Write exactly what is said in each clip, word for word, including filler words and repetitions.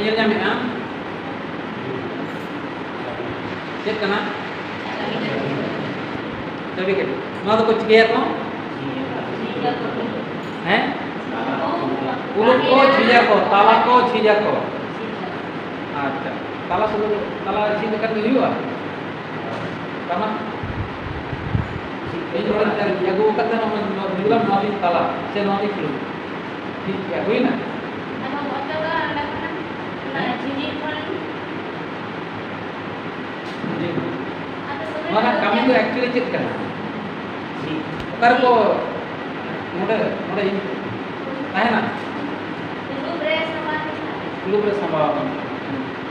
ᱧᱮᱞ ᱧᱟᱢᱮᱫᱼᱟ? ᱪᱮᱫ ᱠᱟᱱᱟ? ᱪᱟᱹᱵᱤ ᱠᱟᱹᱴᱷᱤ᱾ ᱱᱚᱣᱟ ᱫᱚᱠᱚ ᱪᱤᱠᱟᱹᱭᱟᱠᱚ? ᱦᱮᱸ? ᱠᱩᱞᱩᱯ ᱠᱚ ᱡᱷᱤᱡᱟᱠᱚ, ᱛᱟᱞᱟ ᱠᱚ ᱡᱷᱤᱡᱟᱠᱚ᱾ ᱟᱪᱪᱷᱟ, ᱛᱟᱞᱟ ᱥᱩᱫᱷᱩ, ᱛᱟᱞᱟ ᱡᱷᱤᱡ ᱞᱮᱠᱷᱟᱱ ᱜᱮ ᱦᱩᱭᱩᱜᱼᱟ? ᱛᱟᱢᱟ? ᱤᱧ ᱱᱚᱰᱮ ᱟᱹᱜᱩ ᱟᱠᱟᱫ ᱛᱟᱦᱮᱱᱟ, ᱱᱚᱣᱟ ᱫᱤᱱ ᱛᱟᱞᱟ ᱥᱮ ᱱᱚᱣᱟ ᱫᱤᱱ ᱠᱩᱞᱩᱯ᱾ ᱴᱷᱤᱠ ᱜᱮᱭᱟ, ᱦᱩᱭᱱᱟ? ᱟᱫᱚ ᱚᱱᱠᱟ ᱫᱚ ᱚᱸᱰᱮ ᱠᱷᱚᱱ, ᱚᱱᱟ ᱡᱷᱤᱡᱤ ᱠᱷᱚᱱ ᱡᱷᱤᱡᱤ᱾ ᱟᱫᱚ ᱥᱚᱢᱚᱭ ᱱᱚᱣᱟ ᱨᱮᱱᱟᱜ ᱫᱚ ᱠᱟᱹᱢᱤ ᱫᱚ ᱪᱮᱫ? Actually ᱪᱮᱫ ᱠᱟᱱᱟ? ᱚᱠᱟ ᱨᱮᱠᱚ, ᱱᱚᱰᱮ, ᱱᱚᱰᱮ ᱤᱧ ᱛᱟᱦᱮᱱᱟ? ᱠᱩᱞᱩᱯ ᱨᱮ ᱥᱟᱢᱵᱟᱣ ᱠᱟᱱᱟ᱾ ᱠᱩᱞᱩᱯ ᱨᱮ ᱥᱟᱢᱵᱟᱣ ᱠᱟᱱᱟ᱾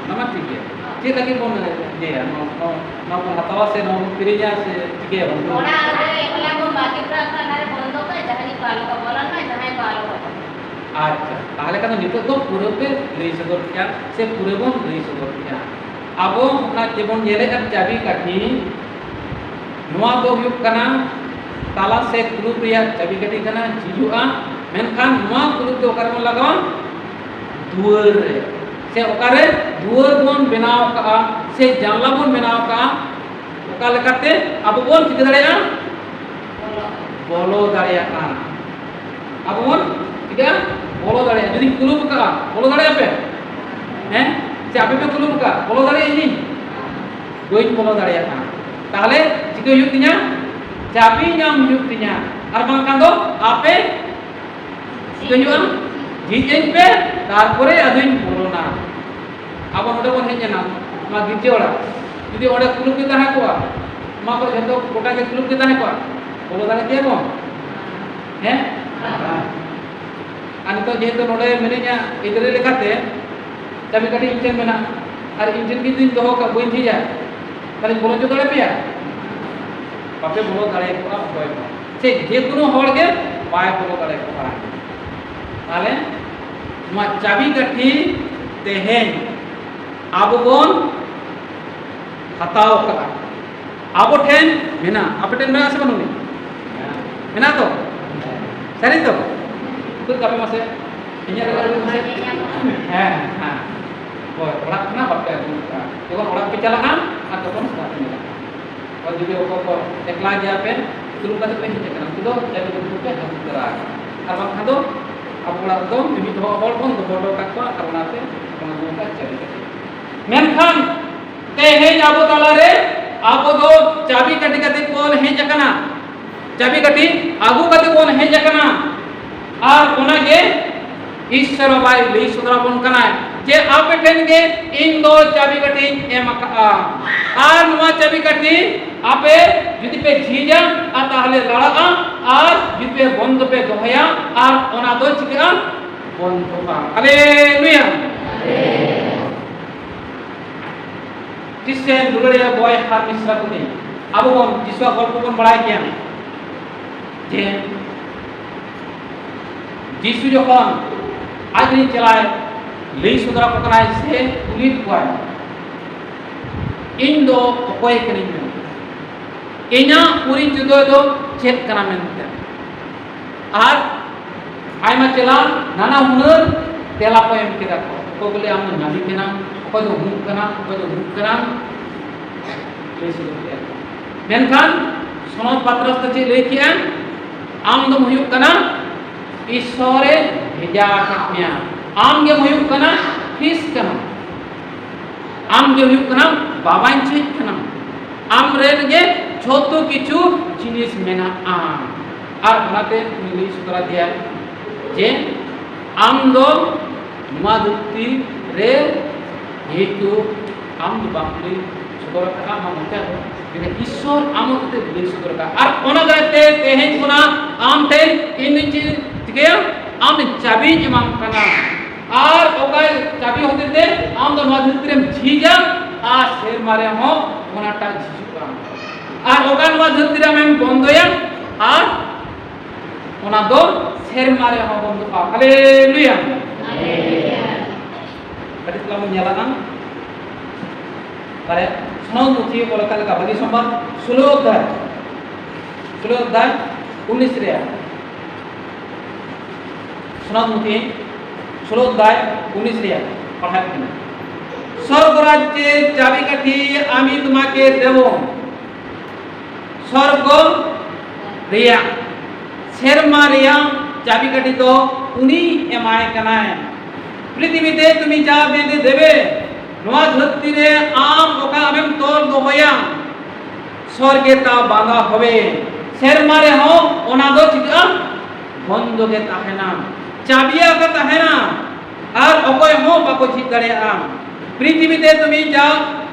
ᱚᱱᱟ ᱢᱟ ᱴᱷᱤᱠ ᱜᱮᱭᱟ᱾ ᱪᱮᱫ ᱞᱟᱹᱜᱤᱫ ᱵᱚᱱ ᱤᱭᱟᱹᱭᱟ? ᱱᱚᱣᱟ, ᱱᱚᱣᱟ, ᱱᱚᱣᱟ ᱵᱚᱱ ᱦᱟᱛᱟᱣᱟ ᱥᱮ ᱱᱚᱣᱟ ᱵᱚᱱ ᱠᱤᱨᱤᱧᱟ ᱥᱮ ᱪᱤᱠᱟᱹᱭᱟᱵᱚᱱ? ᱚᱲᱟᱜ ᱨᱮ ᱮᱠᱞᱟ ᱵᱚᱱ ᱵᱟᱹᱜᱤ ᱦᱚᱴᱚ ᱠᱟᱜ ᱠᱷᱟᱱ, ᱚᱱᱟ ᱨᱮ ᱵᱚᱱᱫᱚ ᱠᱟᱜ, ᱡᱟᱦᱟᱸᱭ ᱠᱚ ᱟᱞᱚ ᱠᱚ ᱵᱚᱞᱚᱱ ᱢᱟ, ᱡᱟᱦᱟᱸᱭ ᱠᱚ ᱟᱞᱚ ᱠᱚ ᱵᱚᱞᱚᱱ᱾ ᱟᱪᱪᱷᱟ, ᱛᱟᱦᱚᱞᱮ ᱠᱷᱟᱱ ᱫᱚ ᱱᱤᱛᱚᱜ ᱫᱚ ᱯᱩᱨᱟᱹ ᱯᱮ ᱞᱟᱹᱭ ᱥᱚᱫᱚᱨ ᱠᱮᱜᱼᱟ ᱥᱮ ᱯᱩᱨᱟᱹ ᱵᱚᱱ ᱞᱟᱹᱭ ᱥᱚᱫᱚᱨ ᱠᱮᱜᱼᱟ? ᱟᱵᱚ ᱚᱱᱟ ᱡᱮᱵᱚᱱ ᱧᱮᱞᱮᱫᱼᱟ ᱪᱟᱹᱵᱤ ᱠᱟᱹᱴᱷᱤ, ᱱᱚᱣᱟ ᱫᱚ ᱦᱩᱭᱩᱜ ᱠᱟᱱᱟ ᱛᱟᱞᱟ ᱥᱮ ᱠᱩᱞᱩᱯ ᱨᱮᱭᱟᱜ ᱪᱟᱹᱵᱤ ᱠᱟᱹᱴᱷᱤ ᱠᱟᱱᱟ, ᱡᱷᱤᱡᱚᱜᱼᱟ᱾ ᱢᱮᱱᱠᱷᱟᱱ ᱱᱚᱣᱟ ᱠᱩᱞᱩᱯ ᱫᱚ ᱚᱠᱟᱨᱮ ᱵᱚᱱ ᱞᱟᱜᱟᱣᱟ? ᱫᱩᱣᱟᱹᱨ ᱨᱮ᱾ ᱥᱮ ᱚᱠᱟᱨᱮ ᱫᱩᱣᱟᱹᱨ ᱵᱚᱱ ᱵᱮᱱᱟᱣ ᱠᱟᱜᱼᱟ ᱥᱮ ᱡᱟᱱᱞᱟ ᱵᱚᱱ ᱵᱮᱱᱟᱣ ᱠᱟᱜᱼᱟ, ᱚᱠᱟ ᱞᱮᱠᱟᱛᱮ ᱟᱵᱚ ᱵᱚᱱ ᱪᱤᱠᱟᱹ ᱫᱟᱲᱮᱭᱟᱜᱼᱟ? ᱵᱚᱞᱚ ᱫᱟᱲᱮᱭᱟᱜᱼᱟ᱾ ᱟᱵᱚ ᱵᱚᱱ ᱪᱤᱠᱟᱹ? ᱵᱚᱞᱚ ᱫᱟᱲᱮᱭᱟᱜᱼᱟ᱾ ᱡᱩᱫᱤᱧ ᱠᱩᱞᱩᱯ ᱠᱟᱜᱼᱟ, ᱵᱚᱞᱚ ᱫᱟᱲᱮᱭᱟᱜᱼᱟ ᱯᱮ? ᱦᱮᱸ? ᱥᱮ ᱟᱯᱮ ᱯᱮ ᱠᱩᱞᱩᱯ ᱠᱟᱜᱼᱟ, ᱵᱚᱞᱚ ᱫᱟᱲᱮᱭᱟᱜᱼᱟ ᱤᱧ? ᱵᱟᱹᱧ ᱵᱚᱞᱚ ᱫᱟᱲᱮᱭᱟᱜᱼᱟ᱾ ᱛᱟᱦᱚᱞᱮ ᱪᱤᱠᱟᱹ ᱦᱩᱭᱩᱜ ᱛᱤᱧᱟ? ᱪᱟᱹᱵᱤ ᱧᱟᱢ ᱦᱩᱭᱩᱜ ᱛᱤᱧᱟ᱾ ᱟᱨ ᱵᱟᱝᱠᱷᱟᱱ ᱫᱚ ᱟᱯᱮ ᱪᱤᱠᱟᱹ ᱦᱩᱭᱩᱜᱼᱟ? ᱡᱷᱤᱡ ᱟᱹᱧ ᱯᱮ, ᱛᱟᱨᱯᱚᱨᱮ ᱟᱫᱚᱧ ᱵᱚᱞᱚᱱᱟ᱾ ᱟᱵᱚ ᱱᱚᱰᱮ ᱵᱚᱱ ᱦᱮᱡ ᱮᱱᱟ, ᱱᱚᱣᱟ ᱜᱤᱨᱡᱟᱹ ᱚᱲᱟᱜ, ᱡᱩᱫᱤ ᱚᱸᱰᱮ ᱠᱩᱞᱩᱯ ᱜᱮ ᱛᱟᱦᱮᱸ ᱠᱚᱜᱼᱟ, ᱱᱚᱣᱟ ᱠᱚ ᱡᱷᱚᱛᱚ ᱜᱚᱴᱟ ᱜᱮ ᱠᱩᱞᱩᱯ ᱜᱮ ᱛᱟᱦᱮᱸ ᱠᱚᱜᱼᱟ, ᱵᱚᱞᱚ ᱫᱟᱲᱮ ᱠᱮᱭᱟ ᱵᱚᱱ? ᱦᱮᱸ? ᱟᱨ ᱱᱤᱛᱚᱜ ᱡᱮᱦᱮᱛᱩ ᱱᱚᱰᱮ ᱢᱤᱱᱟᱹᱧᱟ ᱜᱤᱫᱽᱨᱟᱹ ᱞᱮᱠᱟᱛᱮ, ᱪᱟᱹᱵᱤ ᱠᱟᱹᱴᱷᱤ ᱤᱧ ᱴᱷᱮᱱ ᱢᱮᱱᱟᱜᱼᱟ, ᱟᱨ ᱤᱧ ᱴᱷᱮᱱ ᱜᱮ ᱡᱩᱫᱤᱧ ᱫᱚᱦᱚ ᱠᱟᱜ, ᱵᱟᱹᱧ ᱡᱷᱤᱡᱟ, ᱛᱟᱦᱞᱮᱧ ᱵᱚᱞᱚ ᱦᱚᱪᱚ ᱫᱟᱲᱮ ᱯᱮᱭᱟ? ᱵᱟᱯᱮ ᱵᱚᱞᱚ ᱫᱟᱲᱮ ᱠᱚᱜᱼᱟ ᱚᱠᱚᱭ ᱦᱚᱸ᱾ ᱥᱮ ᱡᱮ ᱠᱳᱱᱳ ᱦᱚᱲ ᱜᱮ ᱵᱟᱭ ᱵᱚᱞᱚ ᱫᱟᱲᱮ ᱠᱚᱜᱼᱟ᱾ ᱛᱟᱦᱞᱮ ᱱᱚᱣᱟ ᱪᱟᱹᱵᱤ ᱠᱟᱹᱴᱷᱤ ᱛᱮᱦᱮᱧ ᱟᱵᱚ ᱵᱚᱱ ᱦᱟᱛᱟᱣ ᱠᱟᱜᱼᱟ᱾ ᱟᱵᱚ ᱴᱷᱮᱱ ᱢᱮᱱᱟᱜᱼᱟ᱾ ᱟᱯᱮ ᱴᱷᱮᱱ ᱢᱮᱱᱟᱜᱼᱟ ᱥᱮ ᱵᱟᱹᱱᱩᱜᱼᱟ? ᱢᱮᱱᱟᱜ ᱛᱚ? ᱥᱟᱹᱨᱤ ᱛᱚ? ᱩᱫᱩᱜ ᱠᱟᱯᱮ ᱢᱟᱥᱮ᱾ ᱤᱧᱟᱹᱜ ᱨᱮ ᱩᱫᱩᱜ ᱢᱮᱥᱮ᱾ ᱦᱮᱸ, ᱦᱮᱸ᱾ ᱦᱳᱭ, ᱚᱲᱟᱜ ᱠᱷᱚᱱᱟᱜ ᱵᱟᱯᱮ ᱟᱹᱜᱩ ᱠᱟᱜᱼᱟ᱾ ᱡᱚᱠᱷᱚᱱ ᱚᱲᱟᱜ ᱯᱮ ᱪᱟᱞᱟᱜᱼᱟ, ᱟᱨ ᱛᱚᱠᱷᱚᱱ ᱥᱮᱛᱟᱜ ᱯᱮ ᱧᱮᱞᱟ᱾ ᱦᱳᱭ, ᱡᱩᱫᱤ ᱚᱠᱚᱭ ᱠᱚ ᱮᱠᱞᱟ ᱜᱮᱭᱟ ᱯᱮ, ᱫᱩᱲᱩᱵ ᱠᱟᱛᱮ ᱯᱮ ᱦᱮᱡ ᱟᱠᱟᱱᱟ, ᱩᱱᱠᱩ ᱫᱚ ᱪᱟᱹᱵᱤ ᱠᱟᱹᱴᱷᱤ ᱠᱚᱯᱮ ᱟᱹᱜᱩ ᱛᱚᱨᱟ ᱟᱠᱟᱫᱟ᱾ ᱟᱨ ᱵᱟᱝᱠᱷᱟᱱ ᱫᱚ ᱟᱵᱚ ᱚᱲᱟᱜ ᱨᱮᱫᱚ ᱢᱤᱢᱤᱫ ᱦᱚᱲ, ᱦᱚᱲ ᱵᱚᱱ ᱫᱚᱦᱚ ᱦᱚᱴᱚ ᱠᱟᱜ ᱠᱚᱣᱟ, ᱟᱨ ᱚᱱᱟᱛᱮ ᱵᱚᱱ ᱟᱹᱜᱩ ᱠᱟᱜᱼᱟ ᱪᱟᱹᱵᱤ ᱠᱟᱹᱴᱷᱤ᱾ ᱢᱮᱱᱠᱷᱟᱱ ᱛᱮᱦᱮᱧ ᱟᱵᱚ ᱛᱟᱞᱟᱨᱮ ᱟᱵᱚ ᱫᱚ ᱪᱟᱹᱵᱤ ᱠᱟᱹᱴᱷᱤ ᱠᱟᱛᱮ ᱵᱚᱱ ᱦᱮᱡ ᱟᱠᱟᱱᱟ, ᱪᱟᱹᱵᱤ ᱠᱟᱹᱴᱷᱤ ᱟᱹᱜᱩ ᱠᱟᱛᱮ ᱵᱚᱱ ᱦᱮᱡ ᱟᱠᱟᱱᱟ᱾ ᱟᱨ ᱚᱱᱟᱜᱮ ᱤᱥᱥᱚᱨ ᱵᱟᱵᱟᱭ ᱞᱟᱹᱭ ᱥᱚᱫᱚᱨ ᱟᱵᱚᱱ ᱠᱟᱱᱟᱭ ᱡᱮ ᱟᱯᱮ ᱴᱷᱮᱱ ᱜᱮ ᱤᱧ ᱫᱚ ᱪᱟᱹᱵᱤ ᱠᱟᱹᱴᱷᱤᱧ ᱮᱢ ᱟᱠᱟᱫᱼᱟ, ᱟᱨ ᱱᱚᱣᱟ ᱪᱟᱹᱵᱤ ᱠᱟᱹᱴᱷᱤ ᱟᱯᱮ ᱡᱩᱫᱤ ᱯᱮ ᱡᱷᱤᱡᱟ, ᱟᱨ ᱛᱟᱦᱞᱮ ᱞᱟᱲᱟᱜᱼᱟ, ᱟᱨ ᱡᱩᱫᱤ ᱯᱮ ᱵᱚᱱᱫᱚ ᱯᱮ ᱫᱚᱦᱚᱭᱟ, ᱟᱨ ᱚᱱᱟ ᱫᱚ ᱪᱤᱠᱟᱹᱜᱼᱟ? ᱵᱚᱱᱫᱚᱜᱼᱟ᱾ ᱦᱟᱞᱮᱞᱩᱭᱟ᱾ ᱛᱤᱥᱮ ᱫᱩᱞᱟᱹᱲᱤᱭᱟᱹ ᱵᱚᱭ ᱟᱨ ᱢᱤᱥᱨᱟ ᱠᱚ ᱛᱤᱧ, ᱟᱵᱚ ᱵᱚᱱ ᱡᱤᱥᱩᱣᱟᱜ ᱜᱚᱞᱯᱚ ᱵᱚᱱ ᱵᱟᱲᱟᱭ ᱜᱮᱭᱟ ᱡᱮ ᱡᱤᱥᱩ ᱡᱚᱠᱷᱚᱱ ᱟᱡ ᱨᱤᱱ ᱪᱮᱞᱟᱭ ᱞᱟᱹᱭ ᱥᱚᱫᱚᱨ ᱟᱠᱚ ᱠᱟᱱᱟᱭ ᱥᱮ ᱠᱩᱞᱤᱭᱮᱫ ᱠᱚᱣᱟᱭ, "ᱤᱧ ᱫᱚ ᱚᱠᱚᱭ ᱠᱟᱹᱱᱟᱹᱧ ᱢᱮᱱᱛᱮ? ᱤᱧᱟᱹᱜ ᱯᱚᱨᱤᱪᱚᱭ ᱫᱚ ᱪᱮᱫ ᱠᱟᱱᱟ ᱢᱮᱱᱛᱮ?" ᱟᱨ ᱟᱭᱢᱟ ᱪᱮᱞᱟ ᱱᱟᱱᱟ ᱦᱩᱱᱟᱹᱨ ᱛᱮᱞᱟ ᱠᱚ ᱮᱢ ᱠᱮᱫᱟ ᱠᱚ᱾ ᱚᱠᱚᱭ ᱠᱚ ᱞᱟᱹᱭᱟ, "ᱟᱢ ᱫᱚ ᱱᱟᱵᱤ ᱠᱟᱱᱟᱢ", ᱚᱠᱚᱭ ᱫᱚ ᱚᱢᱩᱠ ᱠᱟᱱᱟᱢ, ᱚᱠᱚᱭ ᱫᱚ ᱚᱢᱩᱠ ᱠᱟᱱᱟᱢ, ᱞᱟᱹᱭ ᱥᱚᱫᱚᱨ ᱠᱮᱫᱟ ᱠᱚ᱾ ᱢᱮᱱᱠᱷᱟᱱ ᱥᱚᱱᱚᱛ ᱯᱟᱛᱨᱟᱥ ᱫᱚ ᱪᱮᱫ ᱞᱟᱹᱭ ᱠᱮᱜᱼᱟ? "ᱟᱢ ᱫᱚᱢ ᱦᱩᱭᱩᱜ ᱠᱟᱱᱟ ᱤᱥᱥᱚᱨᱮ ᱵᱷᱮᱡᱟ ᱟᱠᱟᱫ ᱢᱮᱭᱟ, ᱟᱢ ᱜᱮᱢ ᱦᱩᱭᱩᱜ ᱠᱟᱱᱟ ᱠᱷᱨᱤᱥᱴ ᱠᱟᱱᱟᱢ, ᱟᱢ ᱜᱮ ᱦᱩᱭᱩᱜ ᱠᱟᱱᱟᱢ ᱵᱟᱵᱟᱧ ᱪᱮᱫ ᱠᱟᱱᱟᱢ, ᱟᱢ ᱨᱮᱱ ᱜᱮ ᱡᱷᱚᱛᱚ ᱠᱤᱪᱷᱩ ᱡᱤᱱᱤᱥ ᱢᱮᱱᱟᱜᱼᱟ᱾" ᱟᱨ ᱚᱱᱟᱛᱮ ᱩᱱᱤ ᱞᱟᱹᱭ ᱥᱚᱫᱚᱨ ᱟᱫᱮᱭᱟᱭ ᱡᱮ ᱟᱢ ᱫᱚ ᱱᱚᱣᱟ ᱫᱷᱟᱹᱨᱛᱤ ᱨᱮ ᱡᱮᱦᱮᱛᱩ ᱟᱢ ᱫᱚ ᱵᱟᱢ ᱞᱟᱹᱭ ᱥᱚᱫᱚᱨ ᱟᱠᱟᱫᱼᱟ ᱟᱢᱟᱜ ᱢᱚᱪᱟ ᱫᱚ, ᱢᱮᱱᱠᱷᱟᱱ ᱤᱥᱥᱚᱨ ᱟᱢ ᱦᱚᱛᱮᱛᱮ ᱞᱟᱹᱭ ᱥᱚᱫᱚᱨ ᱟᱠᱟᱫᱼᱟ᱾ ᱟᱨ ᱚᱱᱟ ᱫᱟᱨᱟᱭ ᱛᱮ ᱛᱮᱦᱮᱧ ᱠᱷᱚᱱᱟᱜ ᱟᱢ ᱴᱷᱮᱱ ᱤᱧ ᱫᱚᱧ ᱪᱮᱫ ᱪᱤᱠᱟᱹᱭᱟ? ᱟᱢ ᱪᱟᱹᱵᱤᱧ ᱮᱢᱟᱢ ᱠᱟᱱᱟ᱾ ᱟᱨ ᱚᱠᱟ ᱪᱟᱹᱵᱤ ᱦᱚᱛᱮᱛᱮ ᱟᱢ ᱫᱚ ᱱᱚᱣᱟ ᱫᱷᱟᱹᱨᱛᱤ ᱨᱮᱢ ᱡᱷᱤᱡᱟ ᱟᱨ ᱥᱮᱨᱢᱟ ᱨᱮᱦᱚᱸ ᱚᱱᱟᱴᱟᱜ ᱡᱷᱤᱡᱚᱜᱼᱟ᱾ ᱟᱨ ᱚᱠᱟ ᱱᱚᱣᱟ ᱫᱷᱟᱹᱨᱛᱤ ᱨᱮ ᱟᱢᱮᱢ ᱵᱚᱱᱫᱚᱭᱟ ᱟᱨ ᱚᱱᱟ ᱫᱚ ᱥᱮᱨᱢᱟ ᱨᱮ ᱦᱚᱸ ᱵᱚᱱᱫᱚᱜᱼᱟ᱾ ᱦᱟᱞᱮᱞᱩᱭᱟ᱾ ᱠᱟᱹᱴᱤᱡ ᱛᱟᱞᱟᱝ ᱵᱚᱱ ᱧᱮᱞᱟ ᱱᱟᱝ᱾ ᱛᱟᱦᱞᱮ ᱥᱚᱱᱚᱛ ᱯᱩᱛᱷᱤ ᱚᱞ ᱟᱠᱟᱫ ᱞᱮᱠᱟ ᱵᱷᱟᱹᱜᱤ ᱥᱚᱢᱵᱟᱫ ᱥᱳᱞᱳ ᱚᱫᱷᱭᱟᱭ, ᱥᱳᱞᱳ ᱚᱫᱷᱭᱟᱭ ᱩᱱᱤᱥ ᱨᱮᱭᱟᱜ, ᱥᱚᱱᱚᱛ ᱯᱩᱛᱷᱤ ᱥᱳᱞᱳ ᱚᱫᱷᱭᱟᱭ ᱩᱱᱤᱥ ᱨᱮᱭᱟᱜ ᱯᱟᱲᱦᱟᱜ ᱠᱟᱱᱟ᱾ স্বর্গ রাজ্যের চাবিকাঠি আমি তোমাকে দেব। স্বর্গ ᱨᱮᱭᱟᱜ, ᱥᱮᱨᱢᱟ ᱨᱮᱭᱟᱜ ᱪᱟᱵᱤᱠᱟᱴᱷᱤ ᱫᱚ ᱩᱱᱤ ᱮᱢᱟᱭ ᱠᱟᱱᱟᱭ᱾ ᱯᱨᱤᱛᱷᱤᱵᱤ ᱛᱮ ᱛᱩᱢᱤ ᱡᱟ ᱵᱮᱸᱫᱮ ᱫᱮᱵᱮ, ᱱᱚᱣᱟ ᱫᱷᱟᱹᱨᱛᱤ ᱨᱮ ᱟᱢ ᱚᱠᱟ ᱟᱢᱮᱢ ᱛᱚᱞ ᱫᱚᱦᱚᱭᱟ, ᱥᱚᱨᱜᱮ ᱛᱟ ᱵᱟᱸᱫᱟ ᱦᱚᱵᱮ, ᱥᱮᱨᱢᱟ ᱨᱮᱦᱚᱸ ᱚᱱᱟ ᱫᱚ ᱪᱤᱠᱟᱹᱜᱼᱟ? ᱵᱚᱱᱫᱚ ᱜᱮ ᱛᱟᱦᱮᱱᱟ, ᱪᱟᱵᱤ ᱟᱠᱟ ᱛᱟᱦᱮᱱᱟ, ᱟᱨ ᱚᱠᱚᱭ ᱦᱚᱸ ᱵᱟᱠᱚ ᱡᱷᱤᱡ ᱫᱟᱲᱮᱭᱟᱜᱼᱟ᱾ ᱯᱨᱤᱛᱷᱤᱵᱤ ᱛᱮ ᱛᱩᱢᱤ ᱡᱟ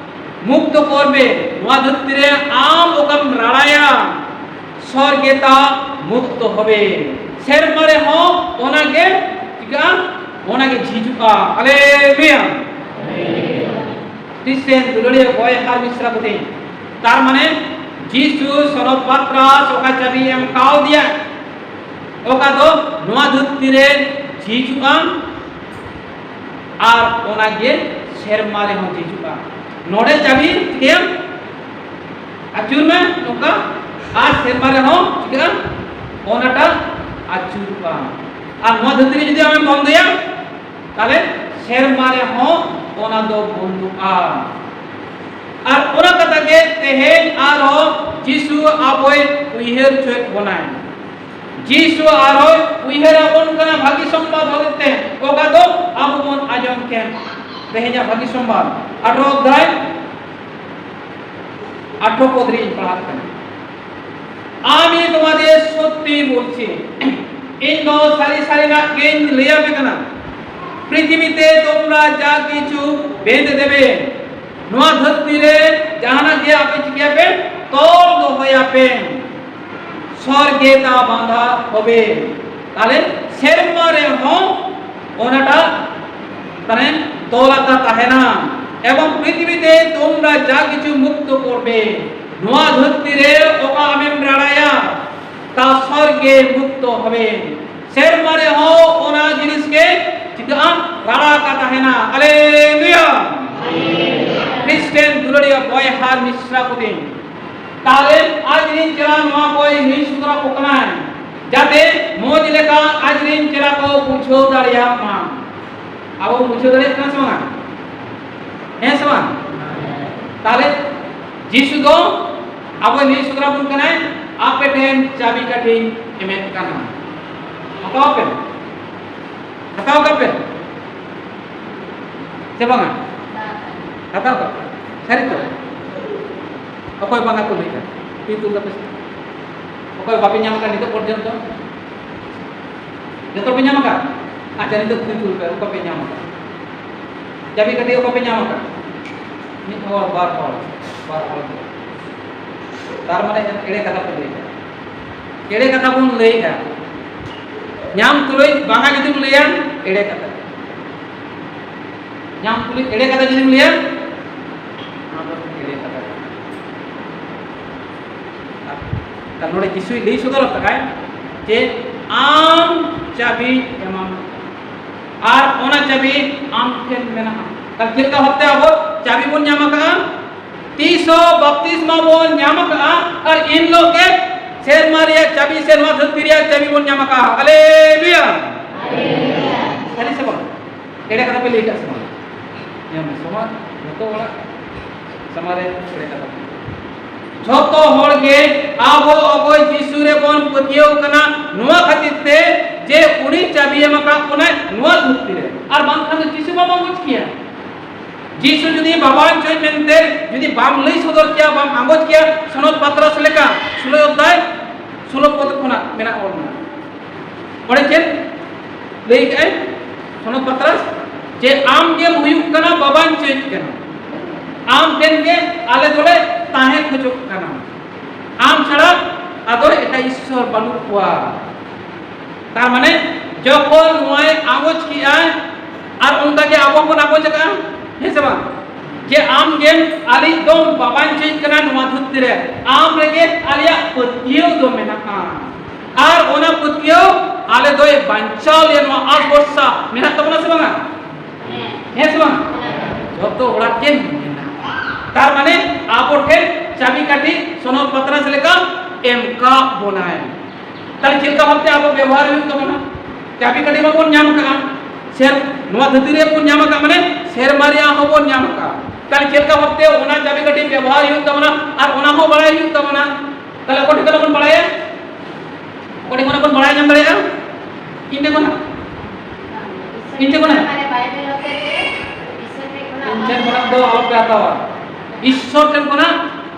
ᱢᱩᱠᱛᱚ ᱠᱚᱨᱵᱮ, ᱱᱚᱣᱟ ᱫᱷᱟᱹᱨᱛᱤ ᱨᱮ ᱟᱢ ᱚᱠᱟᱢ ᱨᱟᱲᱟᱭᱟ, ᱥᱚᱨᱜᱮ ᱛᱟ ᱢᱩᱠᱛᱚ ᱦᱚᱵᱮ, ᱥᱮᱨᱢᱟ ᱨᱮᱦᱚᱸ ᱚᱱᱟᱜᱮ ᱪᱤᱠᱟᱹᱜᱼᱟ? ᱚᱱᱟᱜᱮ ᱡᱷᱤᱡᱩᱜᱼᱟ᱾ ᱦᱟᱞᱮᱞᱩᱭᱟ᱾ ᱠᱷᱨᱤᱥᱴᱟᱱ ᱫᱩᱞᱟᱹᱲᱤᱭᱟᱹ ᱵᱚᱭᱦᱟ ᱟᱨ ᱢᱤᱥᱨᱟ ᱠᱚ ᱴᱷᱮᱱ, ᱛᱟᱨ ᱢᱟᱱᱮ ᱡᱤᱥᱩ ᱥᱚᱱᱚᱛ ᱯᱟᱛᱨᱟᱥ ᱚᱠᱟ ᱪᱟᱹᱵᱤ ᱮᱢ ᱠᱟᱣᱫᱮᱭᱟ, ᱚᱠᱟ ᱫᱚ ᱱᱚᱣᱟ ᱫᱷᱟᱹᱨᱛᱤ ᱨᱮ ᱡᱷᱤᱡᱩᱜᱼᱟ ᱟᱨ ᱚᱱᱟᱜᱮ ᱥᱮᱨᱢᱟ ᱨᱮᱦᱚᱸ ᱡᱷᱤᱡᱩᱜᱼᱟ᱾ ᱱᱚᱰᱮ ᱪᱟᱹᱵᱤ ᱪᱤᱠᱟᱹᱭᱟᱢ? ᱟᱹᱪᱩᱨ ᱢᱮ ᱱᱚᱝᱠᱟ, ᱟᱨ ᱥᱮᱨᱢᱟ ᱨᱮᱦᱚᱸ ᱪᱤᱠᱟᱹᱜᱼᱟ? ᱚᱱᱟᱴᱟᱜ ᱟᱹᱪᱩᱨᱚᱜᱼᱟ᱾ ᱟᱨ ᱱᱚᱣᱟ ᱫᱷᱟᱹᱨᱛᱤ ᱨᱮ ᱡᱩᱫᱤ ᱟᱢᱮᱢ ᱵᱚᱱᱫᱚᱭᱟ, ᱛᱟᱦᱞᱮ ᱥᱮᱨᱢᱟ ᱨᱮᱦᱚᱸ ᱚᱱᱟ ᱫᱚ ᱵᱚᱱᱫᱚᱜᱼᱟ᱾ ᱟᱨ ᱚᱱᱟ ᱠᱟᱛᱷᱟ ᱜᱮ ᱛᱮᱦᱮᱧ ᱟᱨᱦᱚᱸ ᱡᱤᱥᱩ ᱟᱵᱚᱭ ᱩᱭᱦᱟᱹᱨ ᱦᱚᱪᱚᱭᱮᱫ ᱵᱚᱱᱟᱭ᱾ ᱡᱤᱥᱩ ᱟᱨᱦᱚᱸᱭ ᱩᱭᱦᱟᱹᱨ ᱟᱵᱚᱱ ᱠᱟᱱᱟ ᱵᱷᱟᱹᱜᱤ ᱥᱚᱢᱵᱟᱫ ᱦᱚᱛᱮᱛᱮ, ᱚᱠᱟ ᱫᱚ ᱟᱵᱚ ᱵᱚᱱ ᱟᱸᱡᱚᱢ ᱠᱮᱫ ᱛᱮᱦᱮᱧᱟᱜ ᱵᱷᱟᱹᱜᱤ ᱥᱚᱢᱵᱟᱫ, ᱟᱴᱷᱨᱚ ᱚᱫᱷᱭᱟᱭ, ᱟᱴᱷᱨᱚ ᱯᱚᱫ ᱨᱮ ᱤᱧ ᱯᱟᱲᱦᱟᱜ ᱠᱟᱱᱟ᱾ আমি তোমাদের সত্যি বলছি, ᱤᱧ ᱫᱚ ᱥᱟᱹᱨᱤ ᱥᱟᱹᱨᱤᱱᱟᱜ ᱜᱮᱧ ᱞᱟᱹᱭ ᱟᱯᱮ ᱠᱟᱱᱟ, ᱯᱨᱤᱛᱷᱤᱵᱤ ᱛᱮ ᱛᱳᱢᱨᱟ ᱡᱟ ᱠᱤᱪᱷᱩ ᱵᱮᱸᱫᱮ ᱫᱮᱵᱮ, ᱱᱚᱣᱟ ᱫᱷᱟᱹᱨᱛᱤ ᱨᱮ ᱡᱟᱦᱟᱱᱟᱜ ᱜᱮ ᱟᱯᱮ ᱪᱤᱠᱟᱹᱭᱟᱯᱮ? ᱛᱚᱞ ᱫᱚᱦᱚᱭᱟᱯᱮ᱾ ᱥᱚᱨᱜᱮ ᱛᱟ ᱵᱟᱸᱫᱷᱟ ᱦᱚᱵᱮ, ᱛᱟᱦᱞᱮ ᱥᱮᱨᱢᱟ ᱨᱮᱦᱚᱸ ᱚᱱᱟᱴᱟᱜ ᱢᱟᱱᱮ ᱛᱚᱞ ᱟᱠᱟ ᱛᱟᱦᱮᱱᱟ᱾ এবং পৃথিবীতে তোমরা যা কিছু মুক্ত করবে, ᱱᱚᱣᱟ ᱫᱷᱟᱹᱨᱛᱤ ᱨᱮ ᱚᱠᱟ ᱟᱢᱮᱢ ᱨᱟᱲᱟᱭᱟ, ᱛᱟ ᱥᱚᱨᱜᱮ ᱢᱩᱠᱛᱚ ᱦᱚᱵᱮ, ᱥᱮᱨᱢᱟ ᱨᱮᱦᱚᱸ ᱚᱱᱟ ᱡᱤᱱᱤᱥ ᱜᱮ ᱪᱤᱠᱟᱹᱜᱼᱟ? ᱨᱟᱲᱟ ᱟᱠᱟ ᱛᱟᱦᱮᱱᱟ᱾ ᱦᱟᱞᱮᱞᱩᱭᱟ᱾ ᱠᱷᱨᱤᱥᱴᱟᱱ ᱫᱩᱞᱟᱹᱲᱤᱭᱟᱹ ᱵᱚᱭᱦᱟ ᱢᱤᱥᱨᱟ ᱠᱚ ᱴᱷᱮᱱ, ᱛᱟᱦᱞᱮ ᱟᱡᱨᱮᱱ ᱪᱮᱞᱟ ᱱᱚᱣᱟ ᱠᱚᱭ ᱞᱟᱹᱭ ᱥᱚᱫᱚᱨ ᱟᱠᱚ ᱠᱟᱱᱟᱭ, ᱡᱟᱛᱮ ᱢᱚᱡᱽ ᱞᱮᱠᱟ ᱟᱡᱨᱮᱱ ᱪᱮᱞᱟ ᱠᱚ ᱵᱩᱡᱷᱟᱹᱣ ᱫᱟᱲᱮᱭᱟᱜ ᱢᱟ᱾ ᱟᱵᱚ ᱵᱚᱱ ᱵᱩᱡᱷᱟᱹᱣ ᱫᱟᱲᱮᱭᱟᱜ ᱠᱟᱱᱟ ᱥᱮ ᱵᱟᱝᱟ? ᱦᱮᱸ ᱥᱮ ᱵᱟᱝ? ᱛᱟᱦᱞᱮ ᱡᱤᱥᱩ ᱫᱚ ᱟᱵᱚ ᱞᱟᱹᱭ ᱥᱚᱫᱚᱨ ᱟᱵᱚᱱ ᱠᱟᱱᱟᱭ, "ᱟᱯᱮ ᱴᱷᱮᱱ ᱪᱟᱵᱤ ᱠᱟᱴᱷᱤᱧ ᱮᱢᱮᱫ ᱠᱟᱱᱟ, ᱦᱟᱛᱟᱣ ᱯᱮ, ᱦᱟᱛᱟᱣ ᱠᱟᱜ ᱯᱮ ᱥᱮ ᱵᱟᱝᱟ?" ᱦᱟᱛᱟᱣ ᱠᱟᱜ ᱯᱮ᱾ ᱥᱟᱹᱨᱤ ᱛᱚ? ᱚᱠᱚᱭ ᱵᱟᱝᱟ ᱠᱚ ᱞᱟᱹᱭᱮᱫᱼᱟ? ᱛᱤ ᱛᱩᱞ ᱠᱟᱛᱮ ᱥᱮ᱾ ᱚᱠᱚᱭ ᱵᱟᱯᱮ ᱧᱟᱢ ᱟᱠᱟᱫ ᱱᱤᱛᱚᱜ ᱯᱚᱨᱡᱚᱱᱛᱚ? ᱡᱚᱛᱚ ᱯᱮ ᱧᱟᱢ ᱟᱠᱟᱫ? ᱟᱪᱪᱷᱟ, ᱱᱤᱛᱚᱜ ᱛᱤ ᱛᱩᱞ ᱯᱮ, ᱚᱠᱚᱭ ᱯᱮ ᱧᱟᱢ ᱟᱠᱟᱫ? ᱪᱟᱵᱤ ᱠᱟᱹᱴᱷᱤ ᱚᱠᱚᱭ ᱯᱮ ᱧᱟᱢ ᱟᱠᱟᱫ? ᱢᱤᱫ ᱦᱚᱲ, ᱵᱟᱨ ᱦᱚᱲ, ᱵᱟᱨ ᱦᱚᱲ᱾ ᱛᱟᱨ ᱢᱟᱱᱮ ᱮᱲᱮ ᱠᱟᱛᱷᱟ ᱯᱮ ᱞᱟᱹᱭ ᱮᱫᱟ᱾ ᱮᱲᱮ ᱠᱟᱛᱷᱟ ᱵᱚᱱ ᱞᱟᱹᱭ ᱮᱫᱟ᱾ ᱧᱟᱢ ᱛᱩᱞᱩᱡ ᱵᱟᱝᱟ ᱡᱩᱫᱤᱢ ᱞᱟᱹᱭᱟ, ᱮᱲᱮ ᱠᱟᱛᱷᱟ᱾ ᱧᱟᱢ ᱛᱩᱞᱩᱡ ᱮᱲᱮ ᱠᱟᱛᱷᱟ ᱡᱩᱫᱤᱢ ᱞᱟᱹᱭᱟ, ᱚᱱᱟ ᱫᱚ ᱮᱲᱮ ᱠᱟᱛᱷᱟ ᱠᱟᱱᱟ᱾ ᱛᱟᱦᱞᱮ ᱱᱚᱰᱮ ᱡᱤᱥᱩᱭ ᱞᱟᱹᱭ ᱥᱚᱫᱚᱨ ᱟᱠᱟᱫᱟᱭ ᱡᱮ, "ᱟᱢ ᱪᱟᱵᱤ ᱮᱢᱟᱢ, ᱟᱨ ᱚᱱᱟ ᱪᱟᱵᱤ ᱟᱢ ᱴᱷᱮᱱ ᱢᱮᱱᱟᱜᱼᱟ᱾" ᱛᱟᱦᱞᱮ ᱪᱮᱫ ᱞᱮᱠᱟ ᱵᱷᱟᱵᱛᱮ ᱟᱵᱚ ᱪᱟᱵᱤ ᱵᱚᱱ ᱧᱟᱢ ᱟᱠᱟᱫᱼᱟ? ᱛᱤᱥ ᱦᱚᱸ ᱵᱟᱯᱛᱤᱥᱢᱟ ᱵᱚᱱ ᱧᱟᱢ ᱟᱠᱟᱫᱼᱟ, ᱟᱨ ᱮᱱ ᱦᱤᱞᱳᱜ ᱜᱮ ᱥᱮᱨᱢᱟ ᱨᱮᱭᱟᱜ ᱪᱟᱵᱤ ᱥᱮ ᱱᱚᱣᱟ ᱫᱷᱟᱹᱨᱛᱤ ᱨᱮᱭᱟᱜ ᱪᱟᱵᱤ ᱵᱚᱱ ᱧᱟᱢ ᱟᱠᱟᱫᱼᱟ᱾ ᱦᱟᱞᱮᱞᱩᱭᱟ! ᱥᱟᱹᱨᱤ ᱥᱮ ᱵᱟᱝ? ᱮᱲᱮ ᱠᱟᱛᱷᱟ ᱯᱮ ᱞᱟᱹᱭ ᱟᱠᱟᱫ ᱥᱮ ᱵᱟᱝ? ᱧᱮᱞ ᱢᱮ, ᱥᱚᱢᱟᱡᱽ ᱡᱚᱛᱚ ᱦᱚᱲᱟᱜ ᱥᱟᱢᱟᱝ ᱨᱮ ᱮᱲᱮ ᱠᱟᱛᱷᱟ ᱯᱮ ᱞᱟᱹᱭ ᱟᱠᱟᱫ᱾ ᱡᱷᱚᱛᱚ ᱦᱚᱲ ᱜᱮ ᱟᱵᱚ ᱚᱠᱚᱭ ᱡᱤᱥᱩ ᱨᱮᱵᱚᱱ ᱯᱟᱹᱛᱭᱟᱹᱣ ᱠᱟᱱᱟ, ᱱᱚᱣᱟ ᱠᱷᱟᱹᱛᱤᱨ ᱛᱮ ᱡᱮ ᱩᱱᱤ ᱪᱟᱹᱵᱤ ᱮᱢ ᱟᱠᱟᱫ ᱵᱚᱱᱟᱭ ᱱᱚᱣᱟ ᱫᱷᱟᱹᱨᱛᱤ ᱨᱮ, ᱟᱨ ᱵᱟᱝᱠᱷᱟᱱ ᱫᱚ ᱡᱤᱥᱩ ᱵᱟᱵᱚᱱ ᱵᱩᱡᱽ ᱠᱮᱭᱟ᱾ ᱡᱤᱥᱩ ᱡᱩᱫᱤ ᱵᱟᱵᱟᱧ ᱪᱚᱭ ᱢᱮᱱᱛᱮ ᱡᱩᱫᱤ ᱵᱟᱢ ᱞᱟᱹᱭ ᱥᱚᱫᱚᱨ ᱠᱮᱭᱟ, ᱵᱟᱢ ᱟᱸᱜᱚᱪ ᱠᱮᱭᱟ, ᱥᱚᱱᱚᱛ ᱯᱟᱛᱨᱟᱥ ᱞᱮᱠᱟ ᱥᱳᱞᱳ ᱚᱫᱷᱭᱟᱭ ᱥᱳᱞᱳ ᱯᱚᱫ ᱠᱷᱚᱱᱟᱜ ᱢᱮᱱᱟᱜ ᱚᱞ ᱢᱮᱱᱟᱜᱼᱟ᱾ ᱚᱸᱰᱮ ᱪᱮᱫ ᱞᱟᱹᱭ ᱠᱮᱜᱼᱟᱭ ᱥᱚᱱᱚᱛ ᱯᱟᱛᱨᱟᱥ? ᱡᱮ ᱟᱢ ᱜᱮᱢ ᱦᱩᱭᱩᱜ ᱠᱟᱱᱟ ᱵᱟᱵᱟᱧ ᱪᱚᱭ ᱠᱟᱱᱟ, ᱟᱢ ᱴᱷᱮᱱ ᱜᱮ ᱟᱞᱮ ᱫᱚᱞᱮ ᱛᱟᱦᱮᱸ ᱠᱷᱚᱡᱚᱜ ᱠᱟᱱᱟ, ᱟᱢ ᱪᱷᱟᱲᱟ ᱟᱫᱚ ᱮᱴᱟᱜ ᱤᱥᱥᱚᱨ ᱵᱟᱹᱱᱩᱜ ᱠᱚᱣᱟ᱾ ᱛᱟᱨ ᱢᱟᱱᱮ ᱡᱚᱠᱷᱚᱱ ᱱᱚᱣᱟᱭ ᱟᱸᱜᱚᱪ ᱠᱮᱜᱼᱟᱭ, ᱟᱨ ᱚᱱᱠᱟ ᱜᱮ ᱟᱵᱚ ᱦᱚᱸᱵᱚᱱ ᱟᱸᱜᱚᱪ ᱟᱠᱟᱜᱼᱟ, ᱦᱮᱸ ᱥᱮ ᱵᱟᱝ? ᱡᱮ ᱟᱢ ᱜᱮᱢ ᱟᱞᱮᱭᱤᱡ ᱫᱚᱢ ᱵᱟᱵᱟᱧ ᱪᱮᱫ ᱠᱟᱱᱟ ᱱᱚᱣᱟ ᱫᱷᱟᱹᱨᱛᱤ ᱨᱮ, ᱟᱢ ᱨᱮᱜᱮ ᱟᱞᱮᱭᱟᱜ ᱯᱟᱹᱛᱭᱟᱹᱣ ᱫᱚ ᱢᱮᱱᱟᱜᱼᱟ, ᱟᱨ ᱚᱱᱟ ᱯᱟᱹᱛᱭᱟᱹᱣ ᱟᱞᱮ ᱫᱚᱭ ᱵᱟᱧᱪᱟᱣ ᱞᱮᱭᱟ᱾ ᱱᱚᱣᱟ ᱟᱥ ᱵᱷᱚᱨᱥᱟ ᱢᱮᱱᱟᱜ ᱛᱟᱵᱚᱱᱟ ᱥᱮ ᱵᱟᱝᱟ? ᱦᱮᱸ ᱥᱮ ᱵᱟᱝ? ᱡᱚᱛᱚ ᱦᱚᱲᱟᱜ ᱜᱮ ᱢᱮᱱᱟᱜᱼᱟ᱾ ᱛᱟᱨ ᱢᱟᱱᱮ ᱟᱵᱚ ᱴᱷᱮᱱ ᱪᱟᱵᱤ ᱠᱟᱹᱴᱷᱤ ᱥᱚᱱᱚᱛ ᱯᱟᱛᱨᱟᱥ ᱞᱮᱠᱟ ᱮᱢ ᱠᱟᱜ ᱵᱚᱱᱟᱭ᱾ ᱛᱟᱦᱞᱮ ᱪᱮᱫ ᱞᱮᱠᱟ ᱵᱷᱟᱵᱛᱮ ᱟᱵᱚ ᱵᱮᱵᱚᱦᱟᱨ ᱦᱩᱭᱩᱜ ᱛᱟᱵᱚᱱᱟ? ᱪᱟᱵᱤ ᱠᱟᱹᱴᱷᱤ ᱢᱟᱵᱚᱱ ᱧᱟᱢ ᱠᱟᱜᱼᱟ, ᱥᱮᱨ ᱱᱚᱣᱟ ᱫᱷᱟᱹᱨᱛᱤ ᱨᱮ ᱵᱚᱱ ᱧᱟᱢ ᱟᱠᱟᱫ, ᱢᱟᱱᱮ ᱥᱮᱨᱢᱟ ᱨᱮᱭᱟᱜ ᱦᱚᱸ ᱵᱚᱱ ᱧᱟᱢ ᱟᱠᱟᱫ᱾ ᱛᱟᱦᱞᱮ ᱪᱮᱫ ᱞᱮᱠᱟ ᱵᱷᱟᱵᱛᱮ ᱚᱱᱟ ᱪᱟᱵᱤ ᱠᱟᱹᱴᱷᱤ ᱵᱮᱵᱚᱦᱟᱨ ᱦᱩᱭᱩᱜ ᱛᱟᱵᱚᱱᱟ ᱟᱨ ᱚᱱᱟ ᱦᱚᱸ ᱵᱟᱲᱟᱭ ᱦᱩᱭᱩᱜ ᱛᱟᱵᱚᱱᱟ᱾ ᱛᱟᱦᱞᱮ ᱚᱠᱚᱭ ᱴᱷᱮᱱ ᱠᱷᱚᱱᱟᱜ ᱵᱚᱱ ᱵᱟᱲᱟᱭᱟ? ᱚᱠᱚᱭ ᱴᱷᱮᱱ ᱠᱷᱚᱱᱟᱜ ᱵᱚᱱ ᱵᱟᱲᱟᱭ ᱧᱟᱢ ᱫᱟᱲᱮᱭᱟᱜᱼᱟ? ᱤᱧ ᱴᱷᱮᱱ ᱠᱷᱚᱱᱟᱜ? ᱤᱧ ᱴᱷᱮᱱ ᱠᱷᱚᱱᱟᱜ? ᱤᱧ ᱴᱷᱮᱱ ᱠᱷᱚᱱᱟᱜ ᱫᱚ ᱟᱞᱚᱯᱮ ᱦᱟᱛᱟᱣᱟ᱾ ᱤᱥᱥᱚᱨ ᱴᱷᱮᱱ ᱠᱷᱚᱱᱟᱜ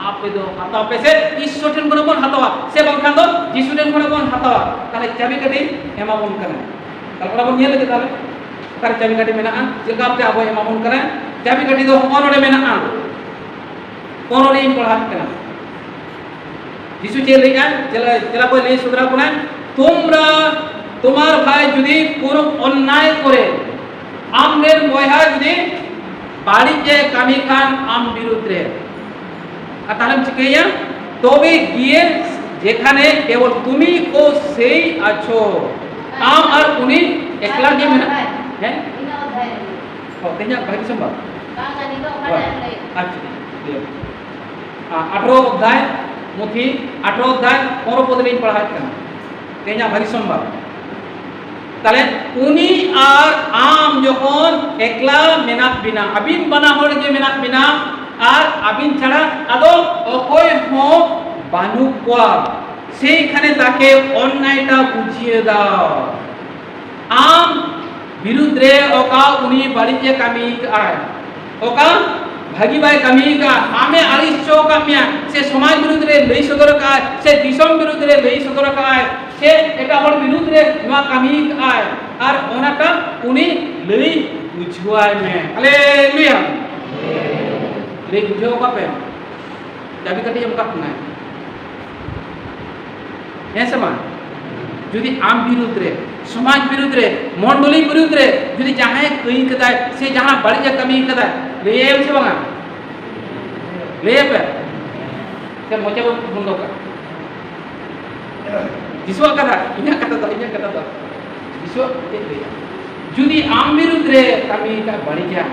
ᱟᱯᱮ ᱫᱚ ᱦᱟᱛᱟᱣ ᱯᱮ, ᱥᱮ ᱤᱥᱥᱚᱨ ᱴᱷᱮᱱ ᱠᱷᱚᱱᱟᱜ ᱵᱚᱱ ᱦᱟᱛᱟᱣᱟ, ᱥᱮ ᱵᱟᱝᱠᱷᱟᱱ ᱫᱚ ᱡᱤᱥᱩ ᱴᱷᱮᱱ ᱠᱷᱚᱱᱟᱜ ᱵᱚᱱ ᱦᱟᱛᱟᱣᱟ᱾ ᱛᱟᱦᱞᱮ ᱪᱟᱵᱤ ᱠᱟᱹᱴᱷᱤ ᱮᱢᱟ ᱵᱚᱱ ᱠᱟᱱᱟ᱾ ᱛᱟᱦᱞᱮ ᱚᱱᱟ ᱵᱚᱱ ᱧᱮᱞ ᱞᱮᱜᱮ, ᱛᱟᱦᱞᱮ ᱚᱠᱟᱨᱮ ᱪᱟᱵᱤ ᱠᱟᱹᱴᱷᱤ ᱢᱮᱱᱟᱜᱼᱟ, ᱪᱮᱫ ᱞᱮᱠᱟᱛᱮ ᱟᱵᱚᱭ ᱮᱢᱟ ᱵᱚᱱ ᱠᱟᱱᱟ᱾ ᱪᱟᱵᱤ ᱠᱟᱹᱴᱷᱤ ᱫᱚ ᱦᱚᱸᱜᱼᱚ ᱱᱚᱰᱮ ᱢᱮᱱᱟᱜᱼᱟ᱾ ᱯᱚᱱᱨᱚ ᱨᱮᱧ ᱯᱟᱲᱦᱟᱜ ᱠᱟᱱᱟ᱾ ᱡᱤᱥᱩ ᱪᱮᱫ ᱞᱟᱹᱭᱮᱜᱼᱟ? ᱪᱮᱞᱟ, ᱪᱮᱞᱟ ᱠᱚ ᱞᱟᱹᱭ ᱥᱚᱫᱚᱨᱟ ᱵᱚᱱᱟ, "ᱛᱳᱢᱨᱟ, ᱛᱳᱢᱟᱨ ᱵᱷᱟᱭ ᱡᱩᱫᱤ ᱠᱳᱱᱳ ᱚᱱᱱᱟᱭ ᱠᱚᱨᱮ, ᱟᱢᱨᱮᱱ ᱵᱚᱭᱦᱟ ᱡᱩᱫᱤ ᱵᱟᱹᱲᱤᱡ ᱮ ᱠᱟᱹᱢᱤ ᱠᱷᱟᱱ ᱟᱢ ᱵᱤᱨᱩᱫᱽ ᱨᱮ, ᱟᱨ ᱛᱟᱦᱞᱮᱢ ᱪᱤᱠᱟᱹᱭᱟ? ᱛᱚᱵᱮ ᱜᱤᱭᱮ ᱡᱮᱠᱷᱟᱱᱮ ᱠᱮᱵᱚᱞ ᱛᱩᱢᱤ ᱠᱚ ᱥᱮᱭ ᱟᱪᱷᱚ, ᱟᱢ ᱟᱨ ᱩᱱᱤ ᱮᱠᱞᱟ ᱜᱮ ᱢᱮᱱᱟᱜ ᱦᱮᱸ?" ᱚ, ᱛᱮᱦᱮᱧᱟᱜ ᱵᱷᱟᱹᱜᱤ ᱥᱚᱢᱵᱟᱫ? ᱵᱟᱝ, ᱟᱪᱪᱷᱟ, ᱴᱷᱤᱠ ᱜᱮᱭᱟ᱾ ᱟᱨ ᱟᱴᱷᱨᱚ ᱚᱫᱷᱭᱟᱭ, ᱢᱩᱛᱷᱤ ᱟᱴᱷᱨᱚ ᱚᱫᱷᱭᱟᱭ, ᱯᱚᱱᱨᱚ ᱯᱚᱫ ᱞᱤᱧ ᱯᱟᱲᱦᱟᱜ ᱠᱟᱱᱟ᱾ ᱛᱮᱦᱮᱧᱟᱜ ᱵᱷᱟᱹᱜᱤ ᱥᱚᱢᱵᱟᱫ᱾ ᱛᱟᱦᱞᱮ ᱩᱱᱤ ᱟᱨ ᱟᱢ ᱡᱚᱠᱷᱚᱱ ᱮᱠᱞᱟ ᱢᱮᱱᱟᱜ ᱵᱤᱱᱟ, ᱟᱹᱵᱤᱱ ᱵᱟᱱᱟ ᱦᱚᱲ ᱜᱮ ᱢᱮᱱᱟᱜ ᱵᱤᱱᱟ, ᱟᱨ ᱟᱹᱵᱤᱱ ᱪᱷᱟᱲᱟ ᱟᱫᱚ ᱚᱠᱚᱭ ᱦᱚᱸ ᱵᱟᱹᱱᱩᱜ ᱠᱚᱣᱟ, ᱥᱮᱭ ᱠᱷᱟᱱᱮ ᱛᱟᱠᱮ ᱚᱱᱱᱟᱭᱴᱟ ᱵᱩᱡᱷᱤᱭᱮ ᱫᱟᱣ᱾ ᱟᱢ ᱵᱤᱨᱩᱫᱽ ᱨᱮ ᱚᱠᱟ ᱩᱱᱤ ᱵᱟᱹᱲᱤᱡ ᱮ ᱠᱟᱹᱢᱤ ᱠᱟᱜᱼᱟᱭ, ᱚᱠᱟ ᱵᱷᱟᱹᱜᱤ ᱵᱟᱭ ᱠᱟᱹᱢᱤ ᱠᱟᱜᱼᱟ, ᱟᱢᱮ ᱟᱹᱲᱤᱥ ᱦᱚᱪᱚ ᱟᱠᱟᱫ ᱢᱮᱭᱟ, ᱥᱮ ᱥᱚᱢᱟᱡᱽ ᱵᱤᱨᱩᱫᱽ ᱨᱮ ᱞᱟᱹᱭ ᱥᱚᱫᱚᱨ ᱟᱠᱟᱫᱼᱟᱭ, ᱥᱮ ᱫᱤᱥᱚᱢ ᱵᱤᱨᱩᱫᱽ ᱨᱮ ᱞᱟᱹᱭ ᱥᱚᱫᱚᱨ ᱟᱠᱟᱫᱼᱟᱭ, ᱥᱮ ᱮᱴᱟᱜ ᱦᱚᱲ ᱵᱤᱨᱩᱫᱽ ᱨᱮ ᱱᱚᱣᱟ ᱠᱟᱹᱢᱤ ᱠᱟᱜᱼᱟᱭ, ᱟᱨ ᱚᱱᱟᱴᱟᱜ ᱩᱱᱤ ᱞᱟᱹᱭ ᱵᱩᱡᱷᱟᱹᱣᱟᱭ ᱢᱮ᱾ ᱦᱟᱞᱮᱞᱩᱭᱟ! ᱞᱟᱹᱭ ᱵᱩᱡᱷᱟᱹᱣ ᱟᱠᱚ ᱯᱮ᱾ ᱪᱟᱵᱤ ᱠᱟᱹᱴᱷᱤ ᱮᱢ ᱠᱟᱜ ᱠᱟᱱᱟᱭ᱾ ᱦᱮᱸ ᱥᱮ ᱵᱟᱝ? ᱡᱩᱫᱤ ᱟᱢ ᱵᱤᱨᱩᱫᱽ ᱨᱮ, ᱥᱚᱢᱟᱡᱽ ᱵᱤᱨᱩᱫᱽ ᱨᱮ, ᱢᱚᱱᱰᱚᱞᱤ ᱵᱤᱨᱩᱫᱽ ᱨᱮ ᱡᱩᱫᱤ ᱡᱟᱦᱟᱸᱭ ᱠᱟᱹᱭ ᱠᱟᱫᱟᱭ ᱥᱮ ᱡᱟᱦᱟᱸ ᱵᱟᱹᱲᱤᱡ ᱮ ᱠᱟᱹᱢᱤ ᱠᱟᱫᱟᱭ, ᱞᱟᱹᱭᱟᱭᱟᱢ ᱥᱮ ᱵᱟᱝᱟ? ᱞᱟᱹᱭᱟᱯᱮ? ᱥᱮ ᱢᱚᱪᱟ ᱵᱚᱱ ᱵᱚᱱᱫᱚ ᱠᱟᱜᱼᱟ? ᱫᱤᱥᱩᱣᱟᱜ ᱠᱟᱛᱷᱟ, ᱤᱧᱟᱹᱜ ᱠᱟᱛᱷᱟ ᱫᱚ, ᱤᱧᱟᱹᱜ ᱠᱟᱛᱷᱟ ᱫᱚ᱾ ᱫᱤᱥᱩᱣᱟᱜ ᱪᱮᱫ ᱞᱟᱹᱭᱟ? ᱡᱩᱫᱤ ᱟᱢ ᱵᱤᱨᱩᱫᱽ ᱨᱮ ᱠᱟᱹᱢᱤ ᱠᱟᱜ ᱵᱟᱹᱲᱤᱡᱟ,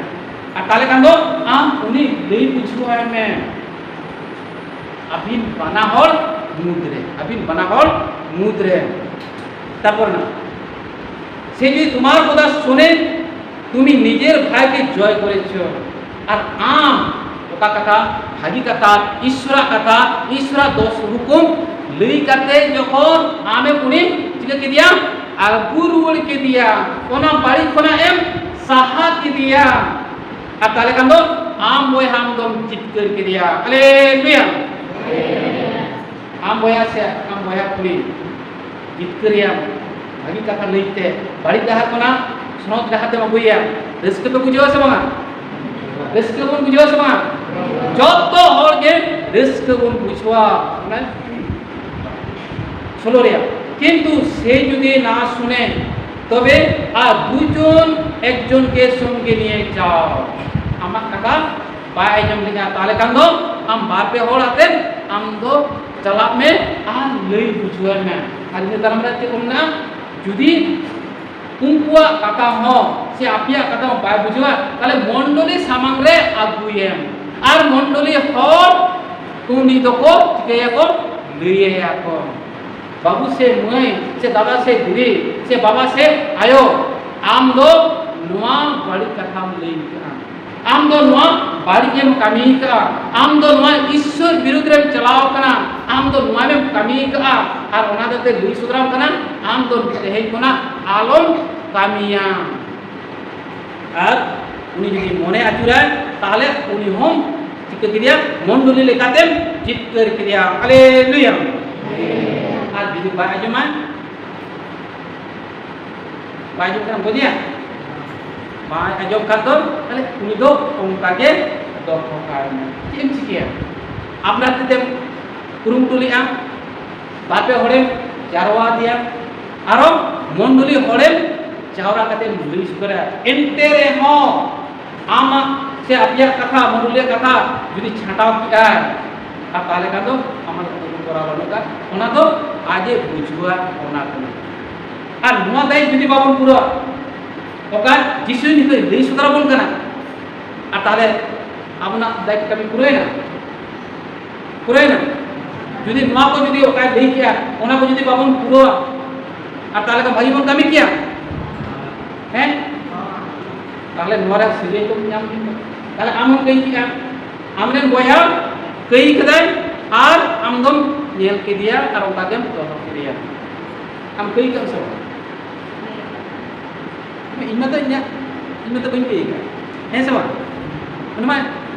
ᱟᱨ ᱛᱟᱦᱞᱮ ᱠᱷᱟᱱ ᱫᱚ ᱟᱢ ᱩᱱᱤ ᱞᱟᱹᱭ ᱵᱩᱡᱷᱟᱹᱣᱟᱭ ᱢᱮ᱾ ᱟᱹᱵᱤᱱ ᱵᱟᱱᱟ ᱦᱚᱲ ᱢᱩᱫᱽᱨᱮ, ᱟᱹᱵᱤᱱ ᱵᱟᱱᱟ ᱦᱚᱲ ᱢᱩᱫᱽᱨᱮ᱾ ᱛᱟᱨᱯᱚᱨ ᱱᱟ, ᱥᱮ যদি তোমার কথা শোনে, তুমি নিজের ভাইকে জয় করেছ। আর আম, ᱚᱠᱟ ᱠᱟᱛᱷᱟ, ᱵᱷᱟᱹᱜᱤ ᱠᱟᱛᱷᱟ, ᱤᱥᱚᱨᱟᱜ ᱠᱟᱛᱷᱟ, ᱤᱥᱚᱨᱟᱜ ᱫᱚᱥ ᱦᱩᱠᱩᱢ ᱞᱟᱹᱭ ᱠᱟᱛᱮ ᱡᱚᱠᱷᱚᱱ ᱟᱢᱮ ᱩᱱᱤ ᱪᱤᱠᱟᱹ ᱠᱮᱫᱮᱭᱟ? ᱟᱹᱜᱩ ᱨᱩᱣᱟᱹᱲ ᱠᱮᱫᱮᱭᱟ᱾ ᱚᱱᱟ ᱵᱟᱹᱲᱤᱡ ᱠᱷᱚᱱᱟᱜ ᱮᱢ ᱥᱟᱦᱟ ᱠᱮᱫᱮᱭᱟ᱾ ᱟᱨ ᱛᱟᱦᱞᱮ ᱠᱷᱟᱱ ᱫᱚ ᱟᱢ ᱵᱚᱭᱦᱟ ᱟᱢ ᱫᱚᱢ ᱡᱤᱛᱠᱟᱹᱨ ᱠᱮᱫᱮᱭᱟ᱾ ᱦᱟᱞᱮᱞᱩᱭᱟ᱾ ᱟᱢ ᱵᱚᱭᱦᱟ ᱥᱮ ᱟᱢ ᱵᱚᱭᱦᱟ ᱠᱩᱲᱤ ᱡᱤᱛᱠᱟᱹᱨᱮᱭᱟᱢ, ᱵᱷᱟᱹᱜᱤ ᱠᱟᱛᱷᱟ ᱞᱟᱹᱭᱛᱮ, ᱵᱟᱹᱲᱤᱡ ᱰᱟᱦᱟᱨ ᱠᱷᱚᱱᱟᱜ ᱥᱚᱱᱚᱛ ᱰᱟᱦᱟᱨ ᱛᱮᱢ ᱟᱹᱜᱩᱭᱮᱭᱟ᱾ ᱨᱟᱹᱥᱠᱟᱹ ᱯᱮ ᱵᱩᱡᱷᱟᱹᱣᱟ ᱥᱮ ᱵᱟᱝᱟ? ᱨᱟᱹᱥᱠᱟᱹ ᱵᱚᱱ ᱵᱩᱡᱷᱟᱹᱣᱟ ᱥᱮ ᱵᱟᱝᱟ? ᱡᱚᱛᱚ ᱦᱚᱲ ᱜᱮ ᱨᱟᱹᱥᱠᱟᱹ ᱵᱚᱱ ᱵᱩᱡᱷᱟᱹᱣᱟ᱾ ᱚᱱᱟ ᱥᱳᱞᱳ ᱨᱮᱭᱟᱜ, ᱠᱤᱱᱛᱩ ᱥᱮ ᱡᱩᱫᱤ ᱱᱟ ᱥᱩᱱᱮ, ᱛᱚᱵᱮ ᱟᱨ ᱫᱩᱡᱚᱱ ᱮᱠᱡᱚᱱ ᱠᱮ ᱥᱚᱝᱜᱮ ᱱᱤᱭᱮ ᱡᱟᱣ᱾ ᱟᱢᱟᱜ ᱠᱟᱛᱷᱟ ᱵᱟᱭ ᱟᱸᱡᱚᱢ ᱞᱮᱫᱟ, ᱛᱟᱦᱞᱮ ᱠᱷᱟᱱ ᱫᱚ ᱟᱢ ᱵᱟᱨ ᱯᱮ ᱦᱚᱲ ᱟᱛᱮ ᱟᱢ ᱫᱚ ᱪᱟᱞᱟᱜ ᱢᱮ ᱟᱨ ᱞᱟᱹᱭ ᱵᱩᱡᱷᱟᱹᱣᱟᱭ ᱢᱮ᱾ ᱟᱨ ᱤᱱᱟᱹ ᱛᱟᱭᱱᱚᱢ ᱨᱮ ᱪᱮᱫ ᱠᱚ ᱢᱮᱱᱟᱜᱼᱟ? ᱡᱩᱫᱤ ᱩᱱᱠᱩᱣᱟᱜ ᱠᱟᱛᱷᱟ ᱦᱚᱸ ᱥᱮ ᱟᱯᱮᱭᱟᱜ ᱠᱟᱛᱷᱟ ᱦᱚᱸ ᱵᱟᱭ ᱵᱩᱡᱷᱟᱹᱣᱟ, ᱛᱟᱦᱞᱮ ᱢᱚᱱᱰᱚᱞᱤ ᱥᱟᱢᱟᱝ ᱨᱮ ᱟᱹᱜᱩᱭᱮᱢ᱾ ᱟᱨ ᱢᱚᱱᱰᱚᱞᱤ ᱦᱚᱲ ᱩᱱᱤ ᱫᱚᱠᱚ ᱪᱤᱠᱟᱹᱭᱟᱠᱚ? ᱞᱟᱹᱭᱟᱭᱟᱠᱚ, "ᱵᱟᱹᱵᱩ ᱥᱮ ᱢᱟᱹᱭ ᱥᱮ ᱫᱟᱫᱟ ᱥᱮ ᱫᱤᱫᱤ ᱥᱮ ᱵᱟᱵᱟ ᱥᱮ ᱟᱭᱳ, ᱟᱢ ᱫᱚ ᱱᱚᱣᱟ ᱵᱟᱹᱲᱤᱡ ᱠᱟᱛᱷᱟᱢ ᱞᱟᱹᱭ ᱠᱟᱜᱼᱟ, ᱟᱢ ᱫᱚ ᱱᱚᱣᱟ ᱵᱟᱹᱲᱤᱡ ᱮᱢ ᱠᱟᱹᱢᱤ ᱠᱟᱜᱼᱟ, ᱟᱢ ᱫᱚ ᱱᱚᱣᱟ ᱤᱥᱥᱚᱨ ᱵᱤᱨᱩᱫᱽ ᱨᱮᱢ ᱪᱟᱞᱟᱣ ᱠᱟᱱᱟ, ᱟᱢ ᱫᱚ ᱱᱚᱣᱟ ᱮᱢ ᱠᱟᱹᱢᱤ ᱠᱟᱜᱼᱟ, ᱟᱨ ᱚᱱᱟ ᱫᱚ ᱞᱟᱹᱭ ᱥᱚᱫᱚᱨᱟᱢ ᱠᱟᱱᱟ, ᱟᱢ ᱫᱚ ᱛᱮᱦᱮᱧ ᱠᱷᱚᱱᱟᱜ ᱟᱞᱚᱢ ᱠᱟᱹᱢᱤᱭᱟ᱾" ᱟᱨ ᱩᱱᱤ ᱡᱩᱫᱤ ᱢᱚᱱᱮ ᱟᱹᱪᱩᱨᱟᱭ, ᱛᱟᱦᱞᱮ ᱩᱱᱤ ᱦᱚᱸ ᱪᱤᱠᱟᱹ ᱠᱮᱫᱮᱭᱟ? ᱢᱚᱱᱰᱚᱞᱤ ᱞᱮᱠᱟᱛᱮᱢ ᱡᱤᱛᱠᱟᱹᱨ ᱠᱮᱫᱮᱭᱟ᱾ ᱦᱟᱞᱮᱞᱩᱭᱟ᱾ ᱟᱨ ᱡᱩᱫᱤ ᱵᱟᱭ ᱟᱸᱡᱚᱢᱟ, ᱵᱟᱭ ᱟᱸᱡᱚᱢ ᱠᱷᱟᱱ ᱜᱚᱡᱮᱭᱟ? ᱵᱟᱭ ᱟᱸᱡᱚᱢ ᱠᱷᱟᱱ ᱫᱚ ᱛᱟᱦᱞᱮ ᱩᱱᱤ ᱫᱚ ᱚᱱᱠᱟ ᱜᱮ ᱫᱚᱦᱚ ᱠᱟᱭ ᱢᱮ᱾ ᱪᱮᱫ ᱮᱢ ᱪᱤᱠᱟᱹᱭᱟ? ᱟᱯᱱᱟᱨ ᱛᱮᱫᱮᱢ ᱠᱩᱨᱩᱢᱩᱴᱩ ᱞᱮᱜᱼᱟ, ᱵᱟᱨ ᱯᱮ ᱦᱚᱲᱮᱢ ᱡᱟᱨᱣᱟ ᱟᱫᱮᱭᱟ, ᱟᱨᱚ ᱢᱚᱱᱰᱚᱞᱤ ᱦᱚᱲᱮᱢ ᱡᱟᱣᱨᱟ ᱠᱟᱛᱮᱢ ᱞᱟᱹᱭ ᱥᱚᱫᱚᱨᱟ᱾ ᱮᱱᱛᱮ ᱨᱮᱦᱚᱸ ᱟᱢᱟᱜ ᱥᱮ ᱟᱯᱮᱭᱟᱜ ᱠᱟᱛᱷᱟ, ᱢᱚᱱᱰᱚᱞᱤᱭᱟᱜ ᱠᱟᱛᱷᱟ ᱡᱩᱫᱤ ᱪᱷᱟᱰᱟᱣ ᱠᱮᱜᱼᱟᱭ, ᱟᱨ ᱛᱟᱦᱞᱮ ᱠᱷᱟᱱ ᱫᱚ ᱟᱢᱟᱜ ᱫᱚ ᱠᱳᱱᱳ ᱠᱚᱨᱟᱣ ᱵᱟᱹᱱᱩᱜᱼᱟ᱾ ᱚᱱᱟ ᱫᱚ ᱟᱡ ᱮ ᱵᱩᱡᱷᱟᱹᱣᱟ, ᱚᱱᱟ ᱠᱟᱱᱟ᱾ ᱟᱨ ᱱᱚᱣᱟ ᱫᱟᱭᱤᱛ ᱡᱩᱫᱤ ᱵᱟᱵᱚᱱ ᱯᱩᱨᱟᱹᱣᱟ, ᱚᱠᱟ ᱡᱤᱥᱩ ᱱᱤᱛᱚᱜ ᱞᱟᱹᱭ ᱥᱚᱫᱚᱨ ᱟᱵᱚᱱ ᱠᱟᱱᱟ, ᱟᱨ ᱛᱟᱦᱞᱮ ᱟᱵᱚᱱᱟᱜ ᱫᱟᱭᱤᱛ ᱠᱟᱹᱢᱤ ᱯᱩᱨᱟᱹᱣᱮᱱᱟ? ᱯᱩᱨᱟᱹᱣᱮᱱᱟ? ᱡᱩᱫᱤ ᱱᱚᱣᱟ ᱠᱚ ᱡᱩᱫᱤ ᱚᱠᱟᱭ ᱞᱟᱹᱭ ᱠᱮᱜᱼᱟ, ᱚᱱᱟ ᱠᱚ ᱡᱩᱫᱤ ᱵᱟᱵᱚᱱ ᱯᱩᱨᱟᱹᱣᱟ, ᱟᱨ ᱛᱟᱦᱞᱮ ᱠᱷᱟᱱ ᱵᱷᱟᱹᱜᱤ ᱵᱚᱱ ᱠᱟᱹᱢᱤ ᱠᱮᱭᱟ? ᱦᱮᱸ? ᱛᱟᱦᱞᱮ ᱱᱚᱣᱟ ᱨᱮᱭᱟᱜ ᱥᱤᱨᱟᱹᱭ ᱫᱚᱢ ᱧᱟᱢ ᱠᱮᱫᱟ᱾ ᱛᱟᱦᱞᱮ ᱟᱢ ᱦᱚᱸᱢ ᱠᱟᱹᱭ ᱠᱮᱜᱼᱟ, ᱟᱢᱨᱮᱱ ᱵᱚᱭᱦᱟ ᱠᱟᱹᱭ ᱠᱟᱫᱟᱭ ᱟᱨ ᱟᱢ ᱫᱚᱢ ᱧᱮᱞ ᱠᱮᱫᱮᱭᱟ ᱟᱨ ᱚᱱᱠᱟ ᱜᱮᱢ ᱫᱚᱦᱚ ᱠᱮᱫᱮᱭᱟ᱾ ᱟᱢ ᱠᱟᱹᱭ ᱠᱟᱜ ᱥᱮ ᱵᱟᱝ? ᱤᱧ ᱢᱟᱛᱚ ᱤᱧᱟᱹᱜ, ᱤᱧ ᱢᱟᱛᱚ ᱵᱟᱹᱧ ᱠᱟᱹᱭ ᱠᱟᱜ, ᱦᱮᱸ ᱥᱮ ᱵᱟᱝ? ᱢᱟᱱᱮ ᱢᱟ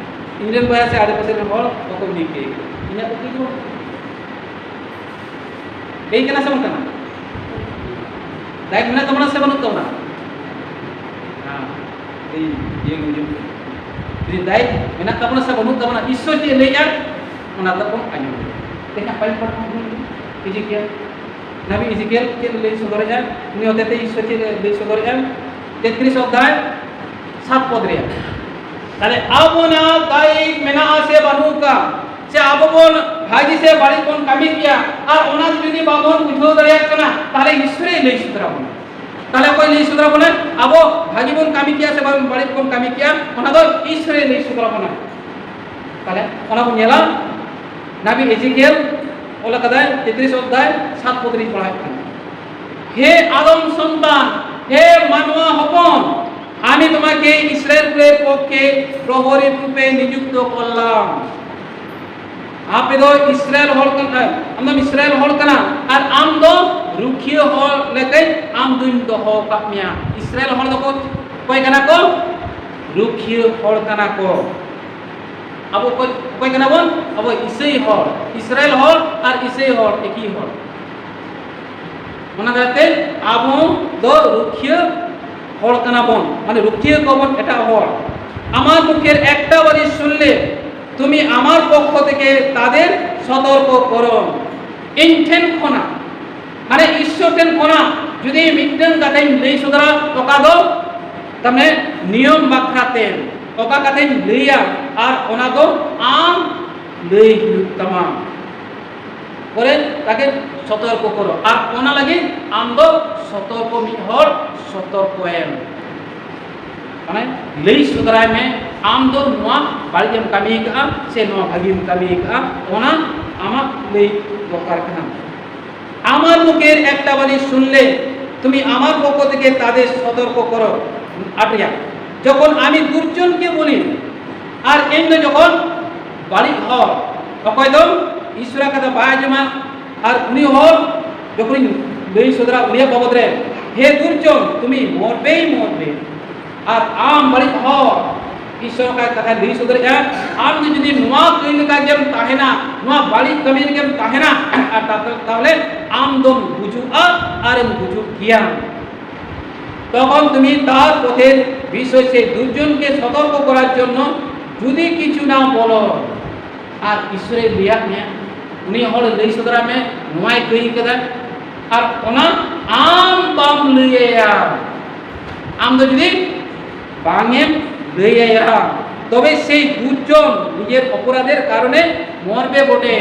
ᱤᱧ ᱨᱮᱱ ᱵᱚᱭᱦᱟ ᱥᱮ ᱟᱲᱮ ᱯᱟᱥᱮ ᱨᱮᱱ ᱦᱚᱲ ᱚᱠᱚᱭ ᱩᱱᱤ ᱠᱟᱹᱭ ᱠᱟᱜ, ᱤᱧᱟᱹᱜ ᱫᱚ ᱠᱟᱹᱭ ᱫᱚ ᱵᱟᱹᱱᱩᱜ᱾ ᱞᱟᱹᱭ ᱠᱟᱱᱟ ᱥᱮ ᱵᱟᱝ ᱠᱟᱱᱟ? ᱫᱟᱭᱤᱛ ᱢᱮᱱᱟᱜ ᱛᱟᱵᱚᱱᱟ ᱥᱮ ᱵᱟᱹᱱᱩᱜ ᱛᱟᱵᱚᱱᱟ? ᱦᱮᱸ, ᱤᱧ ᱤᱭᱟᱹ ᱜᱮ ᱵᱩᱡᱷᱟᱹᱣ ᱠᱮᱫᱟ᱾ ᱡᱩᱫᱤ ᱫᱟᱭᱤᱛ ᱢᱮᱱᱟᱜ ᱛᱟᱵᱚᱱᱟ ᱥᱮ ᱵᱟᱹᱱᱩᱜ ᱛᱟᱵᱚᱱᱟ, ᱤᱥᱥᱚᱨ ᱪᱮᱫ ᱮ ᱞᱟᱹᱭᱟ, ᱚᱱᱟ ᱫᱚ ᱵᱚᱱ ᱟᱸᱡᱚᱢ ᱞᱮᱫᱟ᱾ ᱛᱮᱦᱮᱧᱟᱜ ᱯᱟᱹᱦᱤᱞ ᱯᱟᱲᱦᱟᱣ ᱦᱩᱭ ᱞᱮᱱᱟ, ᱤᱡᱤᱠᱤᱭᱮᱞ᱾ ᱱᱟᱵᱤ ᱤᱡᱤᱠᱤᱭᱮᱞ ᱪᱮᱫ ᱮ ᱞᱟᱹᱭ ᱥᱚᱫᱚᱨᱮᱜᱼᱟ? ᱩᱱᱤ ᱦᱚᱛᱮᱛᱮ ᱤᱥᱥᱚᱨ ᱪᱮᱫ ᱮ ᱞᱟᱹᱭ ᱥᱚᱫᱚᱨᱮᱜᱼᱟ? ᱛᱮᱛᱨᱤᱥ ᱚᱫᱷᱭᱟᱭ ᱥᱟᱛ ᱯᱚᱫ ᱨᱮᱭᱟᱜ᱾ ᱛᱟᱦᱞᱮ ᱟᱵᱚᱱᱟᱜ ᱫᱟᱭᱤᱛ ᱢᱮᱱᱟᱜᱼᱟ ᱥᱮ ᱵᱟᱹᱱᱩᱜ ᱠᱟᱜ? ᱥᱮ ᱟᱵᱚ ᱵᱚᱱ ᱵᱷᱟᱹᱜᱤ ᱥᱮ ᱵᱟᱹᱲᱤᱡ ᱵᱚᱱ ᱠᱟᱹᱢᱤ ᱠᱮᱭᱟ, ᱟᱨ ᱚᱱᱟ ᱡᱩᱫᱤ ᱵᱟᱵᱚᱱ ᱵᱩᱡᱷᱟᱹᱣ ᱫᱟᱲᱮᱭᱟᱜ ᱠᱟᱱᱟ, ᱛᱟᱦᱞᱮ ᱤᱥᱥᱚᱨᱮ ᱞᱟᱹᱭ ᱥᱚᱫᱚᱨ ᱟᱵᱚᱱᱟ᱾ ᱛᱟᱦᱞᱮ ᱚᱠᱚᱭ ᱞᱟᱹᱭ ᱥᱚᱫᱚᱨ ᱟᱵᱚᱱᱟ? ᱟᱵᱚ ᱵᱷᱟᱹᱜᱤ ᱵᱚᱱ ᱠᱟᱹᱢᱤ ᱠᱮᱭᱟ ᱥᱮ ᱵᱟᱝ ᱵᱟᱹᱲᱤᱡ ᱵᱚᱱ ᱠᱟᱹᱢᱤ ᱠᱮᱭᱟ, ᱚᱱᱟ ᱫᱚ ᱤᱥᱥᱚᱨᱮ ᱞᱟᱹᱭ ᱥᱚᱫᱚᱨ ᱟᱵᱚᱱᱟ᱾ ᱛᱟᱦᱞᱮ ᱚᱱᱟ ᱵᱚᱱ ᱧᱮᱞᱟ, ᱱᱟᱵᱤ ᱮᱡᱮᱠᱤᱭᱮᱞ ᱚᱞ ᱟᱠᱟᱫᱟᱭ, ᱛᱮᱛᱨᱤᱥ ᱚᱫᱷᱭᱟᱭ ᱥᱟᱛ ᱯᱚᱫ ᱨᱤᱧ ᱯᱟᱲᱦᱟᱣᱮᱫ ᱠᱟᱱᱟ᱾ হে আদম সন্তান, হে মানব হপন, আমি তোমাকে ইসরায়েলের পক্ষে প্রহরী রূপে নিযুক্ত করলাম। ᱟᱯᱮ ᱫᱚ ᱤᱥᱨᱟᱭᱮᱞ ᱦᱚᱲ ᱠᱟᱱᱟ, ᱟᱢ ᱫᱚᱢ ᱤᱥᱨᱟᱭᱮᱞ ᱦᱚᱲ ᱠᱟᱱᱟ, ᱟᱨ ᱟᱢ ᱫᱚ ᱨᱩᱠᱷᱤᱭᱟᱹ ᱦᱚᱲ ᱞᱮᱠᱟᱧ ᱟᱢ ᱫᱩᱧ ᱫᱚᱦᱚ ᱟᱠᱟᱫ ᱢᱮᱭᱟ᱾ ᱤᱥᱨᱟᱭᱮᱞ ᱦᱚᱲ ᱫᱚᱠᱚ ᱚᱠᱚᱭ ᱠᱟᱱᱟ ᱠᱚ? ᱨᱩᱠᱷᱤᱭᱟᱹ ᱦᱚᱲ ᱠᱟᱱᱟ ᱠᱚ᱾ ᱟᱵᱚ ᱚᱠᱚᱭ, ᱚᱠᱚᱭ ᱠᱟᱱᱟ ᱵᱚᱱ? ᱟᱵᱚ ᱤᱥᱟᱹᱭ ᱦᱚᱲ, ᱤᱥᱨᱟᱭᱮᱞ ᱦᱚᱲ ᱟᱨ ᱤᱥᱟᱹᱭ ᱦᱚᱲ ᱮᱠᱤ ᱦᱚᱲ᱾ ᱚᱱᱟ ᱠᱟᱛᱮ ᱟᱵᱚ ᱫᱚ ᱨᱩᱠᱷᱤᱭᱟᱹ ᱦᱚᱲ ᱠᱟᱱᱟ ᱵᱚᱱ, ᱢᱟᱱᱮ ᱨᱩᱠᱷᱤᱭᱟᱹ ᱠᱚᱵᱚᱱ ᱮᱴᱟᱜ ᱦᱚᱲ᱾ আমার মুখের একটা বাণী শুনলে তুমি আমার পক্ষ থেকে তাদের সতর্ক করো। ᱤᱧ ᱴᱷᱮᱱ ᱠᱷᱚᱱᱟᱜ, ᱢᱟᱱᱮ ᱤᱥᱥᱚᱨ ᱴᱷᱮᱱ ᱠᱷᱚᱱᱟᱜ ᱡᱩᱫᱤ ᱢᱤᱫᱴᱟᱝ ᱠᱟᱛᱷᱟᱧ ᱞᱟᱹᱭ ᱥᱚᱫᱚᱨᱟ, ᱚᱠᱟ ᱫᱚ ᱛᱟᱨᱢᱟᱱᱮ ᱱᱤᱭᱚᱢ ᱵᱟᱠᱷᱨᱟ ᱛᱮ ᱚᱠᱟ ᱠᱟᱛᱷᱟᱧ ᱞᱟᱹᱭᱟ, ᱟᱨ ᱚᱱᱟ ᱫᱚ ᱟᱢ ᱞᱟᱹᱭ ᱦᱩᱭᱩᱜ ᱛᱟᱢᱟ᱾ ᱯᱚᱨᱮ ᱛᱟᱠᱮ ᱥᱚᱛᱚᱨᱠᱚ ᱠᱚᱨᱚ, ᱟᱨ ᱚᱱᱟ ᱞᱟᱹᱜᱤᱫ ᱟᱢ ᱫᱚ ᱥᱚᱛᱚᱨᱠᱚ, ᱢᱤᱫ ᱦᱚᱲ ᱥᱚᱛᱚᱨᱠᱚ ᱮᱢ᱾ ᱢᱟᱱᱮ ᱞᱟᱹᱭ ᱥᱚᱫᱚᱨᱟᱭ ᱢᱮ, ᱟᱢ ᱫᱚ ᱱᱚᱣᱟ ᱵᱟᱹᱲᱤᱡ ᱮᱢ ᱠᱟᱹᱢᱤ ᱟᱠᱟᱫᱼᱟ ᱥᱮ ᱱᱚᱣᱟ ᱵᱷᱟᱹᱜᱤᱢ ᱠᱟᱹᱢᱤ ᱟᱠᱟᱫᱼᱟ, ᱚᱱᱟ ᱟᱢᱟᱜ ᱞᱟᱹᱭ ᱫᱚᱨᱠᱟᱨ ᱠᱟᱱᱟ᱾ আমার মুখের একটা বাণী শুনলে তুমি আমার পক্ষ থেকে তাদের সতর্ক করো। আট ᱨᱮᱭᱟᱜ, যখন আমি দুর্জনকে বলি, আর ᱤᱧ ᱫᱚ ᱡᱚᱠᱷᱚᱱ ᱵᱟᱹᱲᱤᱡ ᱦᱚᱲ, ᱚᱠᱚᱭ ᱫᱚ ᱤᱥᱚᱨᱟᱜ ᱠᱟᱛᱷᱟ ᱵᱟᱭ ᱟᱸᱡᱚᱢᱟ, ᱟᱨ ᱩᱱᱤ ᱦᱚᱲ ᱡᱚᱠᱷᱚᱱᱤᱧ ᱞᱟᱹᱭ ᱥᱚᱫᱚᱨᱟ ᱩᱱᱤᱭᱟᱜ ᱵᱟᱵᱚᱫ ᱨᱮ, ᱦᱮ ᱫᱩᱨᱡᱚᱱ, ᱛᱩᱢᱤ ᱢᱚᱨᱵᱮᱭ ᱢᱚᱨᱵᱮ, ᱟᱨ ᱟᱢ ᱵᱟᱹᱲᱤᱡ ᱦᱚᱲ, ᱤᱥᱚᱨᱟᱜ ᱠᱟᱛᱷᱟ ᱞᱟᱹᱭ ᱥᱚᱫᱚᱨᱮᱜᱼᱟ, ᱟᱢ ᱫᱚ ᱡᱩᱫᱤ ᱱᱚᱣᱟ ᱠᱟᱹᱢᱤ ᱞᱮᱠᱟ ᱜᱮᱢ ᱛᱟᱦᱮᱱᱟ, ᱱᱚᱣᱟ ᱵᱟᱹᱲᱤᱡ ᱠᱟᱹᱢᱤ ᱨᱮᱜᱮᱢ ᱛᱟᱦᱮᱱᱟ, ᱟᱨ ᱛᱟ-, ᱛᱟᱦᱚᱞᱮ ᱟᱢ ᱫᱚᱢ ᱜᱩᱡᱩᱜᱼᱟ ᱟᱨᱮᱢ ᱜᱩᱡᱩᱜ ᱜᱮᱭᱟ᱾ তখন তুমি তার পথের বিষয়ে সেই দুর্জনকে সতর্ক করার জন্য যদি কিছু না বলো, ᱟᱨ ᱤᱥᱚᱨᱮ ᱞᱟᱹᱭᱟᱫ ᱢᱮᱭᱟ, ᱩᱱᱤ ᱦᱚᱲ ᱞᱟᱹᱭ ᱥᱚᱫᱚᱨᱟᱭ ᱢᱮ, ᱱᱚᱣᱟᱭ ᱠᱟᱹᱭ ᱠᱟᱫᱟ, ᱟᱨ ᱚᱱᱟ ᱟᱢ ᱵᱟᱢ ᱞᱟᱹᱭᱟᱭᱟ, ᱟᱢ ᱫᱚ ᱡᱩᱫᱤ ᱵᱟᱝ ᱮᱢ ᱞᱟᱹᱭᱟᱭᱟ, ᱛᱚᱵᱮ ᱥᱮᱭ ᱫᱩᱨᱡᱚᱱ ᱱᱤᱡᱮᱨ ᱚᱯᱚᱨᱟᱫᱷᱮᱨ ᱠᱟᱨᱚᱱᱮ ᱢᱚᱨᱵᱮ ᱵᱚᱴᱮ,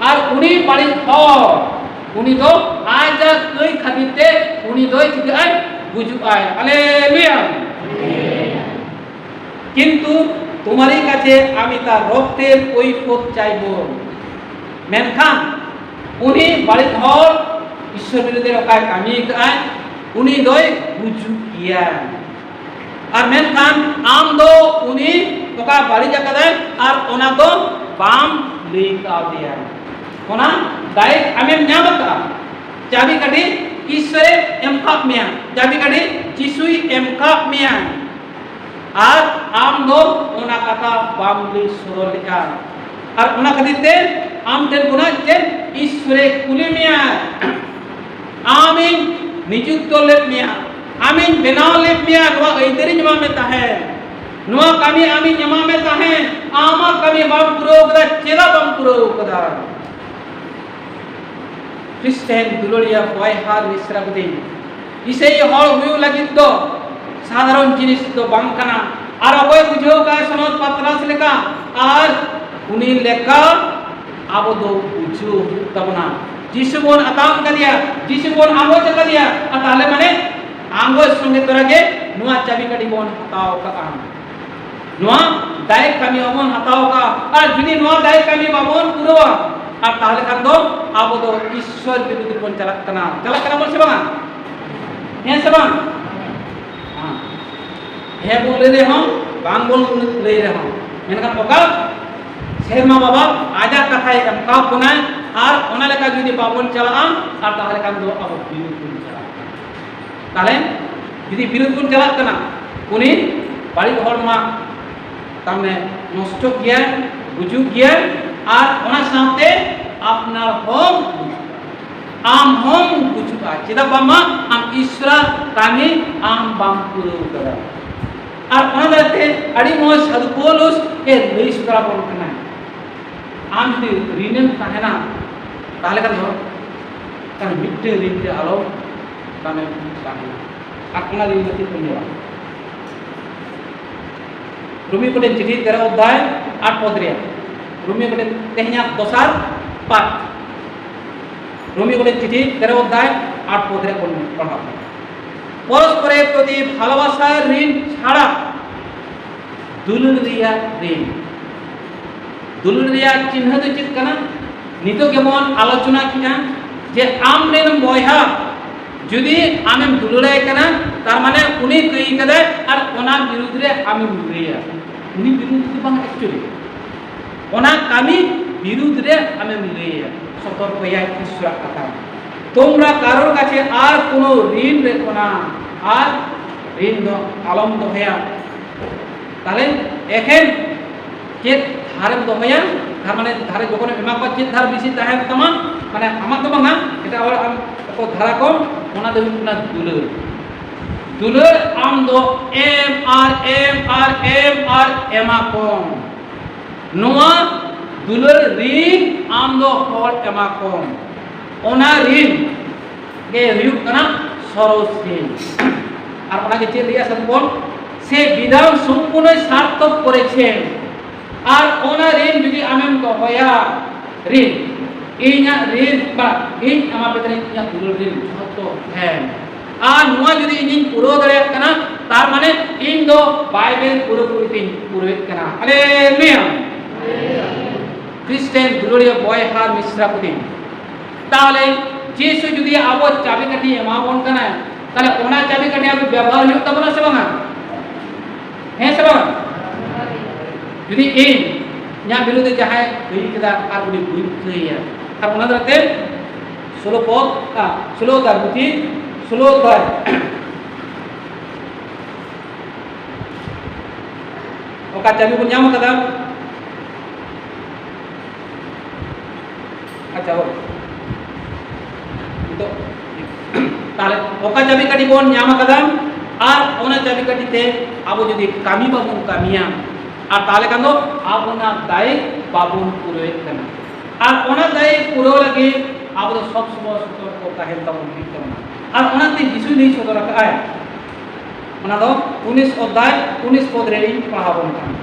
ᱟᱨ ᱩᱱᱤ ᱵᱟᱹᱲᱤᱡ ᱦᱚᱲ, ᱩᱱᱤ ᱫᱚ ᱟᱡᱟᱜ ᱠᱟᱹᱭ ᱠᱷᱟᱹᱛᱤᱨ ᱛᱮ ᱩᱱᱤ ᱫᱚᱭ ᱪᱤᱠᱟᱹᱜᱼᱟᱭ? ᱜᱩᱡᱩᱜᱼᱟᱭ᱾ ᱦᱟᱞᱮᱞᱩᱭᱟ᱾ কিন্তু তোমারই কাছে আমি তার রক্তের কৈফিয়ত চাইব। ᱢᱮᱱᱠᱷᱟᱱ ᱩᱱᱤ ᱵᱟᱹᱲᱤᱡ ᱦᱚᱲ, ᱤᱥᱚᱨ ᱵᱤᱨᱩᱫᱷ ᱨᱮ ᱚᱠᱟᱭ ᱠᱟᱹᱢᱤ ᱟᱠᱟᱫᱼᱟᱭ, ᱩᱱᱤ ᱫᱚᱭ ᱜᱩᱡᱩᱜ ᱜᱮᱭᱟ᱾ ᱟᱨ ᱢᱮᱱᱠᱷᱟᱱ ᱟᱢ ᱫᱚ ᱩᱱᱤ ᱚᱠᱟ ᱵᱟᱹᱲᱤᱡ ᱟᱠᱟᱫᱟᱭ ᱟᱨ ᱚᱱᱟ ᱫᱚ ᱵᱟᱢ ᱞᱟᱹᱭ ᱠᱟᱣᱫᱮᱭᱟ᱾ ᱚᱱᱟ ᱫᱟᱭᱤᱛ ᱟᱢᱮᱢ ᱧᱟᱢ ᱟᱠᱟᱫᱼᱟ᱾ ᱪᱟᱵᱤ ᱠᱟᱹᱴᱷᱤ ᱤᱥᱚᱨᱮ ᱮᱢ ᱠᱟᱫ ᱢᱮᱭᱟ, ᱪᱟᱵᱤ ᱠᱟᱹᱴᱷᱤ ᱡᱤᱥᱩᱭ ᱮᱢ ᱠᱟᱫ ᱢᱮᱭᱟ᱾ ᱟᱨ ᱟᱢ ᱫᱚ ᱚᱱᱟ ᱠᱟᱛᱷᱟ ᱵᱟᱢ ᱞᱟᱹᱭ ᱥᱚᱫᱚᱨ ᱞᱮᱫᱼᱟ᱾ ᱟᱨ ᱚᱱᱟ ᱠᱷᱟᱹᱛᱤᱨ ᱛᱮ ᱟᱢ ᱴᱷᱮᱱ ᱠᱷᱚᱱᱟᱜ ᱪᱮᱫ ᱤᱥᱚᱨᱮ ᱠᱩᱞᱤ ᱢᱮᱭᱟ? ᱟᱢᱤᱧ ᱱᱤᱡᱩᱠᱛᱚ ᱞᱮᱫ ᱢᱮᱭᱟ, ᱟᱢᱤᱧ ᱵᱮᱱᱟᱣ ᱞᱮᱫ ᱢᱮᱭᱟ, ᱱᱚᱣᱟ ᱟᱹᱭᱫᱟᱹᱨᱤᱧ ᱮᱢᱟᱫ ᱢᱮ ᱛᱟᱦᱮᱸᱫ, ᱱᱚᱣᱟ ᱠᱟᱹᱢᱤ ᱟᱢᱤᱧ ᱮᱢᱟᱫ ᱢᱮ ᱛᱟᱦᱮᱸᱫ, ᱟᱢᱟᱜ ᱠᱟᱹᱢᱤ ᱵᱟᱢ ᱯᱩᱨᱟᱹᱣ ᱠᱟᱫᱟ, ᱪᱮᱫᱟᱜ ᱵᱟᱢ ᱯᱩᱨᱟᱹᱣ ᱠᱟᱫᱟ? ᱠᱷᱨᱤᱥᱴᱟᱱ ᱫᱩᱞᱟᱹᱲᱤᱭᱟᱹ ᱵᱚᱭᱦᱟ ᱢᱤᱥᱨᱟ ᱠᱚ, ᱤᱥᱟᱹᱭ ᱦᱚᱲ ᱦᱩᱭᱩᱜ ᱞᱟᱹᱜᱤᱫ ᱫᱚ ᱥᱟᱫᱷᱟᱨᱚᱱ ᱡᱤᱱᱤᱥ ᱫᱚ ᱵᱟᱝ ᱠᱟᱱᱟ᱾ ᱟᱨ ᱚᱠᱚᱭ ᱵᱩᱡᱷᱟᱹᱣ ᱠᱟᱜᱼᱟ ᱥᱚᱱᱚᱛ ᱯᱟᱛᱨᱟᱥ ᱞᱮᱠᱟ, ᱟᱨ ᱩᱱᱤ ᱞᱮᱠᱟ ᱟᱵᱚ ᱫᱚ ᱵᱩᱡᱷᱟᱹᱣ ᱦᱩᱭᱩᱜ ᱛᱟᱵᱚᱱᱟ᱾ ᱡᱤᱥᱩ ᱵᱚᱱ ᱟᱛᱟᱝ ᱠᱟᱫᱮᱭᱟ, ᱡᱤᱥᱩ ᱵᱚᱱ ᱟᱸᱜᱚᱪ ᱟᱠᱟᱫᱮᱭᱟ, ᱟᱨ ᱛᱟᱦᱞᱮ ᱢᱟᱱᱮ ᱟᱸᱜᱚᱪ ᱥᱚᱸᱜᱮ ᱛᱚᱨᱟ ᱜᱮ ᱱᱚᱣᱟ ᱪᱟᱵᱤ ᱠᱟᱹᱴᱷᱤ ᱵᱚᱱ ᱦᱟᱛᱟᱣ ᱠᱟᱜᱼᱟ᱾ ᱱᱚᱣᱟ ᱫᱟᱭ ᱠᱟᱹᱢᱤ ᱦᱚᱸᱵᱚᱱ ᱦᱟᱛᱟᱣ ᱠᱟᱜᱼᱟ᱾ ᱟᱨ ᱡᱩᱫᱤ ᱱᱚᱣᱟ ᱫᱟᱭ ᱠᱟᱹᱢᱤ ᱵᱟᱵᱚᱱ ᱯᱩᱨᱟᱹᱣᱟ, ᱟᱨ ᱛᱟᱦᱞᱮ ᱠᱷᱟᱱ ᱫᱚ ᱟᱵᱚ ᱫᱚ ᱤᱥᱥᱚᱨ ᱵᱤᱨᱩᱫᱷ ᱨᱮᱵᱚᱱ ᱪᱟᱞᱟᱜ ᱠᱟᱱᱟ᱾ ᱪᱟᱞᱟᱜ ᱠᱟᱱᱟ ᱵᱚᱱ ᱥᱮ ᱵᱟᱝᱟ? ᱦᱮᱸ ᱥᱮ ᱵᱟᱝ? ᱦᱮᱸ᱾ ᱦᱮᱸ ᱵᱚᱱ ᱞᱟᱹᱭ ᱨᱮᱦᱚᱸ, ᱵᱟᱝ ᱵᱚᱱ ᱞᱟᱹᱭ ᱨᱮᱦᱚᱸ, ᱢᱮᱱᱠᱷᱟᱱ ᱚᱠᱟ ᱥᱮᱨᱢᱟ ᱵᱟᱵᱟ ᱟᱡᱟᱜ ᱠᱟᱛᱷᱟᱭ ᱮᱢ ᱠᱟᱣ ᱵᱚᱱᱟᱭ, ᱟᱨ ᱚᱱᱟ ᱞᱮᱠᱟ ᱡᱩᱫᱤ ᱵᱟᱵᱚᱱ ᱪᱟᱞᱟᱜᱼᱟ, ᱟᱨ ᱛᱟᱦᱚᱞᱮ ᱠᱷᱟᱱ ᱫᱚ ᱟᱵᱚ ᱵᱤᱨᱩᱫᱷ ᱵᱚᱱ ᱪᱟᱞᱟᱜᱼᱟ᱾ ᱛᱟᱦᱚᱞᱮ ᱡᱩᱫᱤ ᱵᱤᱨᱩᱫᱷ ᱵᱚᱱ ᱪᱟᱞᱟᱜ ᱠᱟᱱᱟ, ᱩᱱᱤ ᱵᱟᱹᱲᱤᱡ ᱦᱚᱲ ᱢᱟ ᱛᱟᱨᱢᱟᱱᱮ ᱱᱚᱥᱴᱚᱜ ᱜᱮᱭᱟᱭ, ᱜᱩᱡᱩᱜ ᱜᱮᱭᱟᱭ, ᱟᱨ ᱚᱱᱟ ᱥᱟᱶᱛᱮ ᱟᱯᱱᱟᱨ ᱦᱚᱸ ᱜᱩᱡᱩᱜᱼᱟ, ᱟᱢ ᱦᱚᱸᱢ ᱜᱩᱡᱩᱜᱼᱟ᱾ ᱪᱮᱫᱟᱜ ᱵᱟᱝᱢᱟ ᱟᱢ ᱤᱥᱚᱨᱟᱜ ᱠᱟᱹᱢᱤ ᱟᱢ ᱵᱟᱢ ᱯᱩᱨᱟᱹᱣ ᱠᱟᱫᱟ᱾ ᱟᱨ ᱚᱱᱟ ᱞᱮᱠᱟᱛᱮ ᱟᱹᱰᱤ ᱢᱚᱡᱽ ᱥᱟᱹᱫᱷᱩ ᱯᱳᱞᱩᱥ ᱮ ᱞᱟᱹᱭ ᱥᱚᱫᱚᱨ ᱟᱵᱚᱱ ᱠᱟᱱᱟ, ᱟᱢ ᱡᱩᱫᱤ ᱨᱤᱱᱮᱢ ᱛᱟᱦᱮᱱᱟ, ᱛᱟᱦᱚᱞᱮ ᱠᱷᱟᱱ ᱫᱚ ᱠᱷᱟᱱ ᱢᱤᱫᱴᱮᱱ ᱨᱤᱱ ᱛᱮ ᱟᱞᱚ ᱛᱟᱦᱮᱱᱟ᱾ ᱟᱨ ᱚᱱᱟ ᱨᱤᱱ ᱠᱷᱟᱹᱛᱤᱨ ᱠᱚ ᱧᱮᱞᱟ᱾ ᱨᱳᱢᱤᱭᱚ ᱠᱚᱴᱷᱮᱱ ᱪᱤᱴᱷᱤ ᱛᱮᱨᱚ ᱚᱫᱷᱭᱟᱭ ᱟᱴ ᱯᱚᱫ ᱨᱮᱭᱟᱜ, ᱨᱳᱢᱤᱭᱚ ᱠᱚᱴᱷᱮᱱ ᱛᱮᱦᱮᱧᱟᱜ ᱫᱚᱥᱟᱨ ᱯᱟᱴ, ᱨᱳᱢᱤᱭᱚ ᱠᱚᱴᱷᱮᱱ ᱪᱤᱴᱷᱤ ᱛᱮᱨᱚ ᱚᱫᱷᱭᱟᱭ ᱟᱴ ᱯᱚᱫ ᱨᱮᱭᱟᱜ ᱵᱚᱱ ᱯᱟᱲᱦᱟᱣ᱾ ᱯᱚᱨᱚᱥᱯᱚᱨᱮᱨ ᱯᱨᱚᱛᱤ ᱵᱷᱟᱞᱚᱵᱟᱥᱟᱨ ᱨᱤᱱ ᱪᱷᱟᱲᱟ ᱫᱩᱞᱟᱹᱲ ᱨᱮᱭᱟᱜ ᱨᱤᱱ᱾ ᱫᱩᱞᱟᱹᱲ ᱨᱮᱭᱟᱜ ᱪᱤᱱᱦᱟᱹ ᱫᱚ ᱪᱮᱫ ᱠᱟᱱᱟ? ᱱᱤᱛᱚᱜ ᱜᱮᱵᱚᱱ ᱟᱞᱳᱪᱚᱱᱟ ᱠᱮᱫᱟ ᱡᱮ ᱟᱢ ᱨᱮᱱ ᱵᱚᱭᱦᱟ ᱡᱩᱫᱤ ᱟᱢᱮᱢ ᱫᱩᱞᱟᱹᱲᱟᱭ ᱠᱟᱱᱟ, ᱛᱟᱨ ᱢᱟᱱᱮ ᱩᱱᱤ ᱠᱟᱹᱭ ᱠᱟᱫᱟᱭ ᱟᱨ ᱚᱱᱟ ᱵᱤᱨᱩᱫᱽ ᱨᱮ ᱟᱢᱮᱢ ᱞᱟᱹᱲᱦᱟᱹᱭᱟ, ᱩᱱᱤ ᱵᱤᱨᱩᱫᱽ ᱫᱚ ᱵᱟᱝ, actually ᱚᱱᱟ ᱠᱟᱹᱢᱤ ᱵᱤᱨᱩᱫᱽ ᱨᱮ ᱟᱢᱮᱢ ᱞᱟᱹᱲᱦᱟᱹᱭᱟ, ᱥᱚᱛᱚᱨᱠᱚᱭᱟ ᱤᱥᱚᱨᱟᱜ ᱠᱟᱛᱷᱟ᱾ তোমরা কারোর কাছে আর কোনো ঋণ রেখো না, আর ঋণ ᱫᱚ ᱟᱞᱚᱢ ᱫᱚᱦᱚᱭᱟ᱾ ᱛᱟᱦᱞᱮ ᱮᱠᱷᱮᱱ ᱪᱮᱫ ᱫᱷᱟᱨᱮᱢ ᱫᱚᱦᱚᱭᱟ? ᱫᱷᱟᱨ ᱢᱟᱱᱮ ᱫᱷᱟᱨᱮ ᱡᱚᱠᱷᱚᱱᱮᱢ ᱮᱢᱟ ᱠᱚᱣᱟ, ᱪᱮᱫ ᱫᱷᱟᱨ ᱵᱮᱥᱤ ᱛᱟᱦᱮᱱ ᱛᱟᱢᱟ, ᱢᱟᱱᱮ ᱟᱢᱟᱜ ᱫᱚ ᱵᱟᱝᱟ, ᱮᱴᱟᱜ ᱦᱚᱲᱟᱜ ᱟᱢ ᱠᱚ ᱫᱷᱟᱨᱟ ᱠᱚᱢ, ᱚᱱᱟ ᱫᱚ ᱦᱩᱭᱩᱜ ᱠᱟᱱᱟ ᱫᱩᱞᱟᱹᱲ᱾ ᱫᱩᱞᱟᱹᱲ ᱟᱢ ᱫᱚ ᱮᱢ ᱟᱨ ᱮᱢ ᱟᱨ ᱮᱢ ᱟᱨ ᱮᱢᱟ ᱠᱚᱢ᱾ ᱱᱚᱣᱟ ᱫᱩᱞᱟᱹᱲ ᱨᱤᱱ ᱟᱢ ᱫᱚ ᱦᱚᱲ ᱮᱢᱟ ᱠᱚᱢ᱾ ᱚᱱᱟ ᱨᱤᱱ ᱜᱮ ᱦᱩᱭᱩᱜ ᱠᱟᱱᱟ ᱥᱚᱨᱚᱥ ᱨᱤᱱ᱾ ᱟᱨ ᱚᱱᱟ ᱜᱮ ᱪᱮᱫ ᱞᱟᱹᱭᱟ ᱥᱟᱹᱫᱷᱩ ᱯᱚᱞ? ᱥᱮ বিধান সম্পূর্ণ সার্থক করেছেন। ᱟᱨ ᱚᱱᱟ ᱨᱤᱱ ᱡᱩᱫᱤ ᱟᱢᱮᱢ ᱫᱚᱦᱚᱭᱟ, ᱨᱤᱱ, ᱤᱧᱟᱹᱜ ᱨᱤᱱ, ᱵᱟ, ᱤᱧ ᱟᱢᱟᱜ ᱵᱮᱛᱨᱮ ᱤᱧᱟᱹᱜ ᱫᱩᱞᱟᱹᱲ ᱨᱤᱱ ᱡᱷᱚᱛᱚ ᱦᱮᱸ᱾ ᱟᱨ ᱱᱚᱣᱟ ᱡᱩᱫᱤ ᱤᱧᱤᱧ ᱯᱩᱨᱟᱹᱣ ᱫᱟᱲᱮᱭᱟᱜ ᱠᱟᱱᱟ, ᱛᱟᱨ ᱢᱟᱱᱮ ᱤᱧ ᱫᱚ ᱵᱟᱭᱵᱮᱞ ᱯᱩᱨᱟᱹᱯᱩᱨᱤ ᱛᱤᱧ ᱯᱩᱨᱟᱹᱣᱮᱫ ᱠᱟᱱᱟ᱾ ᱦᱟᱞᱮᱞᱩᱭᱟ! ᱠᱷᱨᱤᱥᱴᱟᱱ ᱫᱩᱞᱟᱹᱲᱤᱭᱟᱹ ᱵᱚᱭᱦᱟ ᱢᱤᱥᱨᱟ ᱠᱚ ᱫᱤᱱ, ᱛᱟᱦᱚᱞᱮ ᱡᱤᱥᱩ ᱡᱩᱫᱤ ᱟᱵᱚ ᱪᱟᱵᱤᱠᱟᱴᱷᱤ ᱮᱢᱟᱵᱚᱱ ᱠᱟᱱᱟᱭ, ᱛᱟᱦᱞᱮ ᱚᱱᱟ ᱪᱟᱹᱵᱤ ᱠᱟᱹᱴᱷᱤ ᱟᱵᱚ ᱵᱮᱵᱚᱦᱟᱨ ᱦᱩᱭᱩᱜ ᱛᱟᱵᱚᱱᱟ ᱥᱮ ᱵᱟᱝᱟ? ᱦᱮᱸ ᱥᱮ ᱵᱟᱝ? ᱡᱩᱫᱤ ᱤᱧ ᱤᱧᱟᱹᱜ ᱵᱤᱨᱩᱫᱷᱮ ᱡᱟᱦᱟᱸᱭ ᱠᱟᱹᱢᱤ ᱠᱮᱫᱟ ᱟᱨ ᱩᱱᱤ ᱵᱟᱹᱧ ᱠᱟᱹᱭᱟ, ᱟᱨ ᱚᱱᱟ ᱫᱟᱨᱟᱭ ᱛᱮ ᱥᱳᱞᱳ ᱯᱚᱫ, ᱟ, ᱥᱳᱞᱳ ᱫᱟᱨ ᱜᱩᱛᱤ, ᱥᱳᱞᱳ ᱫᱟᱨ᱾ ᱚᱠᱟ ᱪᱟᱹᱵᱤ ᱵᱚᱱ ᱧᱟᱢ ᱟᱠᱟᱫᱟ? ᱟᱪᱪᱷᱟ, ᱦᱳᱭ᱾ ᱱᱤᱛᱚᱜ ᱛᱟᱦᱞᱮ ᱚᱠᱟ ᱪᱟᱹᱵᱤ ᱠᱟᱹᱴᱷᱤ ᱵᱚᱱ ᱧᱟᱢ ᱟᱠᱟᱫᱟ, ᱟᱨ ᱚᱱᱟ ᱪᱟᱹᱵᱤ ᱠᱟᱹᱴᱷᱤ ᱛᱮ ᱟᱵᱚ ᱡᱩᱫᱤ ᱠᱟᱹᱢᱤ ᱵᱟᱵᱚᱱ ᱠᱟᱹᱢᱤᱭᱟ, ᱟᱨ ᱛᱟᱦᱞᱮ ᱠᱷᱟᱱ ᱫᱚ ᱟᱵᱚᱱᱟᱜ ᱫᱟᱭ ᱵᱟᱵᱚᱱ ᱯᱩᱨᱟᱹᱣᱮᱫ ᱠᱟᱱᱟ᱾ ᱟᱨ ᱚᱱᱟ ᱫᱟᱭ ᱯᱩᱨᱟᱹᱣ ᱞᱟᱹᱜᱤᱫ ᱟᱵᱚ ᱫᱚ ᱥᱚᱵ ᱥᱚᱢᱚᱭ ᱥᱚᱛᱚᱨᱠᱚ ᱛᱟᱦᱮᱱ ᱛᱟᱵᱚᱱ ᱦᱩᱭᱩᱜ ᱛᱟᱵᱚᱱᱟ᱾ ᱟᱨ ᱚᱱᱟᱛᱮ ᱡᱤᱥᱩ ᱞᱟᱹᱭ ᱥᱚᱫᱚᱨ ᱟᱠᱟᱫᱼᱟᱭ, ᱚᱱᱟ ᱫᱚ ᱩᱱᱤᱥ ᱚᱫᱷᱭᱟᱭ ᱩᱱᱤᱥ ᱯᱚᱫ ᱨᱮ ᱤᱧ ᱯᱟᱲᱦᱟᱣ ᱟᱵᱚᱱ ᱠᱟᱱᱟ᱾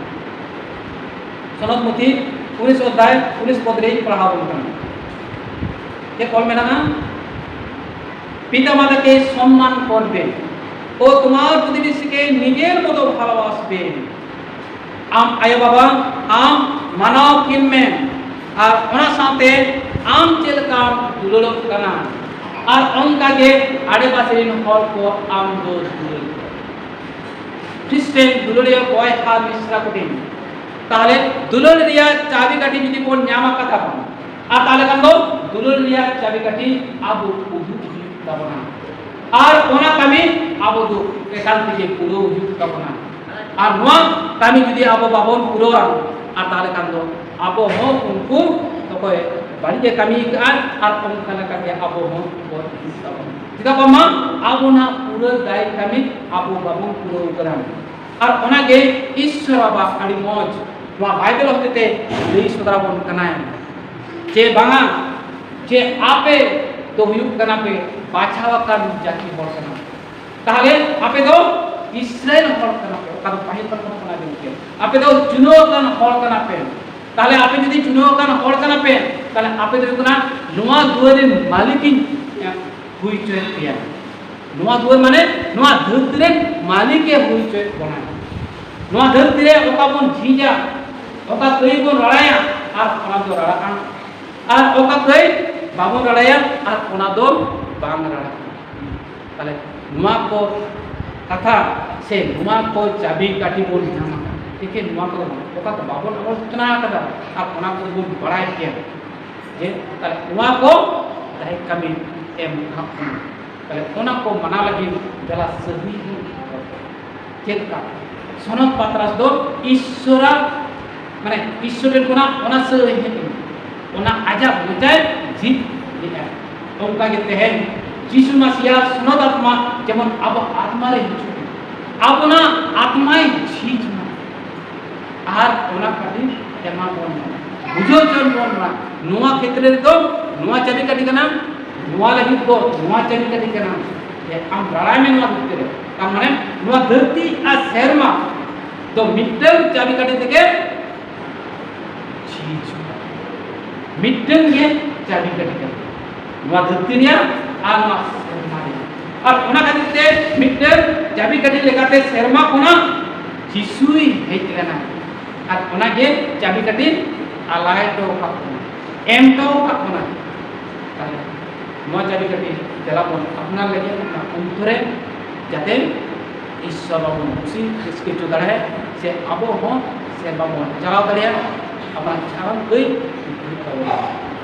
ᱥᱚᱱᱚᱛ ᱢᱩᱛᱷᱤ ᱩᱱᱤᱥ ᱚᱫᱷᱭᱟᱭ ᱩᱱᱤᱥ ᱯᱚᱫ ᱨᱮ ᱤᱧ ᱯᱟᱲᱦᱟᱣ ᱟᱵᱚᱱ ᱠᱟᱱᱟ᱾ ᱪᱮᱫ ᱚᱞ ᱢᱮᱱᱟᱜᱼᱟ? পিতামাতাকে সম্মান করবে ও তোমার প্রতিবেশীকে নিজের মতো ভালোবাসবে। ᱟᱢ ᱟᱭᱳᱼᱵᱟᱵᱟ, ᱟᱢ ᱢᱟᱱᱟᱣ ᱠᱤᱱ ᱢᱮ, ᱟᱨ ᱚᱱᱟ ᱥᱟᱶᱛᱮ ᱟᱢ ᱪᱮᱫ ᱞᱮᱠᱟᱢ ᱫᱩᱞᱟᱹᱲᱚᱜ ᱠᱟᱱᱟ, ᱟᱨ ᱚᱱᱠᱟ ᱜᱮ ᱟᱰᱮᱯᱟᱥᱮ ᱨᱮᱱ ᱦᱚᱲ ᱠᱚ ᱟᱢ ᱫᱚ ᱫᱩᱞᱟᱹᱲ ᱠᱚᱢ᱾ ᱠᱷᱨᱤᱥᱴᱮᱱ ᱫᱩᱞᱟᱹᱲᱤᱭᱟᱹ ᱵᱚᱭᱦᱟ ᱢᱤᱥᱨᱟ ᱠᱚᱴᱷᱮᱱ, ᱛᱟᱦᱞᱮ ᱫᱩᱞᱟᱹᱲ ᱨᱮᱭᱟᱜ ᱪᱟᱵᱤ ᱠᱟᱹᱴᱷᱤ ᱡᱩᱫᱤ ᱵᱚᱱ ᱧᱟᱢ ᱟᱠᱟᱫᱟ ᱵᱚᱱ, ᱟᱨ ᱛᱟᱦᱞᱮ ᱠᱷᱟᱱ ᱫᱚ ᱫᱩᱞᱟᱹᱲ ᱨᱮᱭᱟᱜ ᱪᱟᱵᱤ ᱠᱟᱹᱴᱷᱤ ᱟᱵᱚ ᱩᱫᱩᱜ ᱦᱩᱭᱩᱜ ᱛᱟᱵᱚᱱᱟ᱾ ᱟᱨ ᱚᱱᱟ ᱠᱟᱹᱢᱤ ᱟᱵᱚ ᱫᱚ ᱮᱠᱟᱞ ᱛᱮᱜᱮ ᱯᱩᱨᱟᱹᱣ ᱦᱩᱭᱩᱜ ᱛᱟᱵᱚᱱᱟ᱾ ᱟᱨ ᱱᱚᱣᱟ ᱠᱟᱹᱢᱤ ᱡᱩᱫᱤ ᱟᱵᱚ ᱵᱟᱵᱚᱱ ᱯᱩᱨᱟᱹᱣᱟ, ᱟᱨ ᱛᱟᱦᱞᱮ ᱠᱷᱟᱱ ᱫᱚ ᱟᱵᱚ ᱦᱚᱸ ᱩᱱᱠᱩ ᱚᱠᱚᱭ ᱵᱟᱹᱲᱤᱡ ᱮ ᱠᱟᱹᱢᱤ ᱟᱠᱟᱫᱼᱟ, ᱟᱨ ᱚᱱᱠᱟ ᱞᱮᱠᱟᱜᱮ ᱟᱵᱚ ᱦᱚᱸ ᱵᱚᱱ ᱦᱤᱡᱩᱜ ᱛᱟᱵᱚᱱᱟ᱾ ᱪᱮᱫᱟᱜ ᱵᱟᱝᱢᱟ ᱟᱵᱚᱱᱟᱜ ᱯᱩᱨᱟᱹ ᱫᱟᱭ ᱠᱟᱹᱢᱤ ᱟᱵᱚ ᱵᱟᱵᱚᱱ ᱯᱩᱨᱟᱹᱣ ᱠᱟᱫᱟ᱾ ᱟᱨ ᱚᱱᱟᱜᱮ ᱤᱥᱥᱚᱨ ᱵᱟᱵᱟ ᱟᱹᱰᱤ ᱢᱚᱡᱽ ᱱᱚᱣᱟ ᱵᱟᱭᱵᱮᱞ ᱦᱚᱛᱮᱛᱮ ᱞᱟᱹᱭ ᱥᱚᱫᱚᱨ ᱟᱵᱚᱱ ᱠᱟᱱᱟᱭ, ᱡᱮ ᱵᱟᱝᱟ, ᱡᱮ ᱟᱯᱮ ᱫᱚ ᱦᱩᱭᱩᱜ ᱠᱟᱱᱟ ᱯᱮ ᱵᱟᱪᱷᱟᱣ ᱟᱠᱟᱱ ᱡᱟᱹᱛᱤ ᱦᱚᱲ ᱠᱟᱱᱟ᱾ ᱛᱟᱦᱞᱮ ᱟᱯᱮ ᱫᱚ ᱤᱥᱨᱟᱭᱮᱞ ᱦᱚᱲ ᱠᱟᱱᱟ ᱯᱮ, ᱚᱠᱟ ᱫᱚ ᱯᱟᱹᱦᱤᱞ ᱠᱷᱚᱱ ᱠᱚ ᱢᱟᱱᱟᱣ ᱟᱹᱜᱩ ᱠᱮᱫ᱾ ᱟᱯᱮ ᱫᱚ ᱪᱩᱱᱟᱹᱣ ᱟᱠᱟᱱ ᱦᱚᱲ ᱠᱟᱱᱟ ᱯᱮ᱾ ᱛᱟᱦᱞᱮ ᱟᱯᱮ ᱡᱩᱫᱤ ᱪᱩᱱᱟᱹᱣ ᱟᱠᱟᱱ ᱦᱚᱲ ᱠᱟᱱᱟ ᱯᱮ, ᱛᱟᱦᱞᱮ ᱟᱯᱮ ᱫᱚ ᱦᱩᱭᱩᱜ ᱠᱟᱱᱟ ᱱᱚᱣᱟ ᱫᱩᱣᱟᱹᱨ ᱨᱮᱱ ᱢᱟᱹᱞᱤᱠᱤᱧ ᱦᱩᱭ ᱦᱚᱪᱚᱭᱮᱫ ᱯᱮᱭᱟ᱾ ᱱᱚᱣᱟ ᱫᱩᱣᱟᱹᱨ ᱢᱟᱱᱮ ᱱᱚᱣᱟ ᱫᱷᱟᱹᱨᱛᱤ ᱨᱮᱱ ᱢᱟᱹᱞᱤᱠ ᱮ ᱦᱩᱭ ᱦᱚᱪᱚᱭᱮᱫ ᱵᱚᱱᱟ᱾ ᱱᱚᱣᱟ ᱫᱷᱟᱹᱨᱛᱤ ᱨᱮ ᱚᱠᱟ ᱵᱚᱱ ᱡᱷᱤᱡᱟ, ᱚᱠᱟ ᱠᱟᱹᱭ ᱵᱚᱱ ᱨᱟᱲᱟᱭᱟ, ᱟᱨ ᱚᱱᱟ ᱫᱚ ᱨᱟᱲᱟᱜᱼᱟ, ᱟᱨ ᱚᱠᱟ ᱠᱟᱹᱭ ᱵᱟᱵᱚᱱ ᱨᱟᱲᱟᱭᱟ, ᱟᱨ ᱚᱱᱟ ᱫᱚ ᱵᱟᱝ ᱨᱟᱲᱟᱜᱼᱟ᱾ ᱛᱟᱦᱞᱮ ᱱᱚᱣᱟ ᱠᱚ ᱠᱟᱛᱷᱟ ᱥᱮ ᱱᱚᱣᱟ ᱠᱚ ᱪᱟᱹᱵᱤ ᱠᱟᱹᱴᱷᱤ ᱵᱚᱱ ᱧᱟᱢᱟ᱾ ᱮᱠᱮᱱ ᱱᱚᱣᱟ ᱠᱚᱫᱚ ᱵᱟᱝ, ᱚᱠᱟ ᱠᱚ ᱵᱟᱵᱚᱱ ᱟᱞᱳᱪᱚᱱᱟ ᱟᱠᱟᱫᱟ ᱟᱨ ᱚᱱᱟ ᱠᱚ ᱵᱚᱱ ᱵᱟᱲᱟᱭ ᱜᱮᱭᱟ ᱡᱮ ᱛᱟᱦᱞᱮ ᱱᱚᱣᱟ ᱠᱚ ᱫᱟᱭ ᱠᱟᱹᱢᱤ ᱮᱢ ᱠᱟᱜ ᱵᱚᱱᱟ᱾ ᱛᱟᱦᱞᱮ ᱚᱱᱟ ᱠᱚ ᱢᱟᱱᱟᱣ ᱞᱟᱹᱜᱤᱫ ᱫᱮᱞᱟ ᱥᱟᱹᱦᱤ ᱵᱚᱱ ᱪᱮᱫ ᱞᱮᱠᱟ? ᱥᱚᱱᱚᱛ ᱯᱟᱛᱨᱟᱥ ᱫᱚ ᱤᱥᱥᱚᱨᱟᱜ, ᱢᱟᱱᱮ ᱤᱥᱥᱚᱨ ᱴᱷᱮᱱ ᱠᱷᱚᱱᱟᱜ ᱚᱱᱟ ᱥᱟᱹᱦᱤ ᱦᱮᱡ ᱮᱱᱟ, ᱚᱱᱟ ᱟᱡᱟᱜ ᱢᱚᱪᱟᱭ ᱡᱷᱤᱡ ᱞᱮᱫᱼᱟ᱾ ᱚᱱᱠᱟ ᱜᱮ ᱛᱮᱦᱮᱧ ᱡᱤᱥᱩ ᱢᱟᱥᱤᱭᱟᱜ ᱥᱚᱱᱚᱛ ᱟᱛᱢᱟ ᱡᱮᱢᱚᱱ ᱟᱵᱚ ᱟᱛᱢᱟ ᱨᱮ ᱦᱤᱡᱩᱜ ᱢᱟ, ᱟᱵᱚᱱᱟᱜ ᱟᱛᱢᱟᱭ ᱡᱷᱤᱡ ᱢᱟ᱾ ᱟᱨ ᱚᱱᱟ ᱠᱷᱟᱹᱛᱤᱨ ᱮᱢᱟ ᱵᱚᱱ ᱢᱟ, ᱵᱩᱡᱷᱟᱹᱣ ᱦᱚᱪᱚ ᱵᱚᱱ ᱢᱟ᱾ ᱱᱚᱣᱟ ᱠᱷᱮᱛᱨᱮ ᱨᱮᱫᱚ ᱱᱚᱣᱟ ᱪᱟᱹᱵᱤ ᱠᱟᱹᱴᱷᱤ ᱠᱟᱱᱟ, ᱱᱚᱣᱟ ᱞᱟᱹᱜᱤᱫ ᱫᱚ ᱱᱚᱣᱟ ᱪᱟᱹᱵᱤ ᱠᱟᱹᱴᱷᱤ ᱠᱟᱱᱟ᱾ ᱡᱮ ᱟᱢ ᱞᱟᱲᱟᱭ ᱢᱮ ᱱᱚᱣᱟ ᱫᱷᱟᱹᱨᱛᱤ ᱨᱮ, ᱛᱟᱨ ᱢᱟᱱᱮ ᱱᱚᱣᱟ ᱫᱷᱟᱹᱨᱛᱤ ᱟᱨ ᱥᱮᱨᱢᱟ ᱫᱚ ᱢᱤᱫᱴᱟᱝ ᱪᱟᱹᱵᱤ ᱠᱟᱹᱴᱷᱤ ᱛᱮᱜᱮ ᱡᱷᱤᱡ ᱦᱩᱭᱩᱜᱼᱟ᱾ ᱢᱤᱫᱴᱟᱝ ᱜᱮ ᱪᱟᱹᱵᱤ ᱠᱟᱹᱴᱷᱤ ᱠᱟᱱᱟ, ᱱᱚᱣᱟ ᱫᱷᱟᱹᱨᱛᱤ ᱨᱮᱭᱟᱜ ᱟᱨ ᱱᱚᱣᱟ ᱥᱮᱨᱢᱟ ᱨᱮᱭᱟᱜ᱾ ᱟᱨ ᱚᱱᱟ ᱠᱷᱟᱹᱛᱤᱨ ᱛᱮ ᱢᱤᱫᱴᱟᱝ ᱪᱟᱹᱵᱤ ᱠᱟᱹᱴᱷᱤ ᱞᱮᱠᱟᱛᱮ ᱥᱮᱨᱢᱟ ᱠᱷᱚᱱᱟᱜ ᱡᱤᱥᱩᱭ ᱦᱮᱡ ᱞᱮᱱᱟ, ᱟᱨ ᱚᱱᱟᱜᱮ ᱪᱟᱹᱵᱤ ᱠᱟᱹᱴᱷᱤ ᱟᱞᱟᱭ ᱦᱚᱴᱚ ᱟᱠᱟᱫ ᱵᱚᱱᱟ, ᱮᱢ ᱦᱚᱴᱚ ᱟᱠᱟᱫ ᱵᱚᱱᱟ᱾ ᱛᱟᱦᱞᱮ ᱱᱚᱣᱟ ᱪᱟᱹᱵᱤ ᱠᱟᱹᱴᱷᱤ ᱫᱮᱞᱟ ᱵᱚᱱ ᱟᱯᱱᱟᱨ ᱞᱟᱹᱜᱤᱫ ᱚᱱᱟ ᱚᱱᱛᱚᱨ ᱨᱮ, ᱡᱟᱛᱮ ᱤᱥᱥᱚᱨ ᱵᱟᱵᱚᱱ ᱠᱩᱥᱤ ᱨᱟᱹᱥᱠᱟᱹ ᱦᱚᱪᱚ ᱫᱟᱲᱮᱭᱟᱭ, ᱥᱮ ᱟᱵᱚ ᱦᱚᱸ ᱥᱮᱨᱢᱟ ᱵᱚᱱ ᱪᱟᱞᱟᱣ ᱫᱟᱲᱮᱭᱟᱜ, ᱟᱵᱚᱱᱟᱜ ᱪᱟᱞᱟᱣ ᱟᱹᱭ ᱦᱩᱭᱩᱜ ᱛᱟᱵᱚᱱᱟ᱾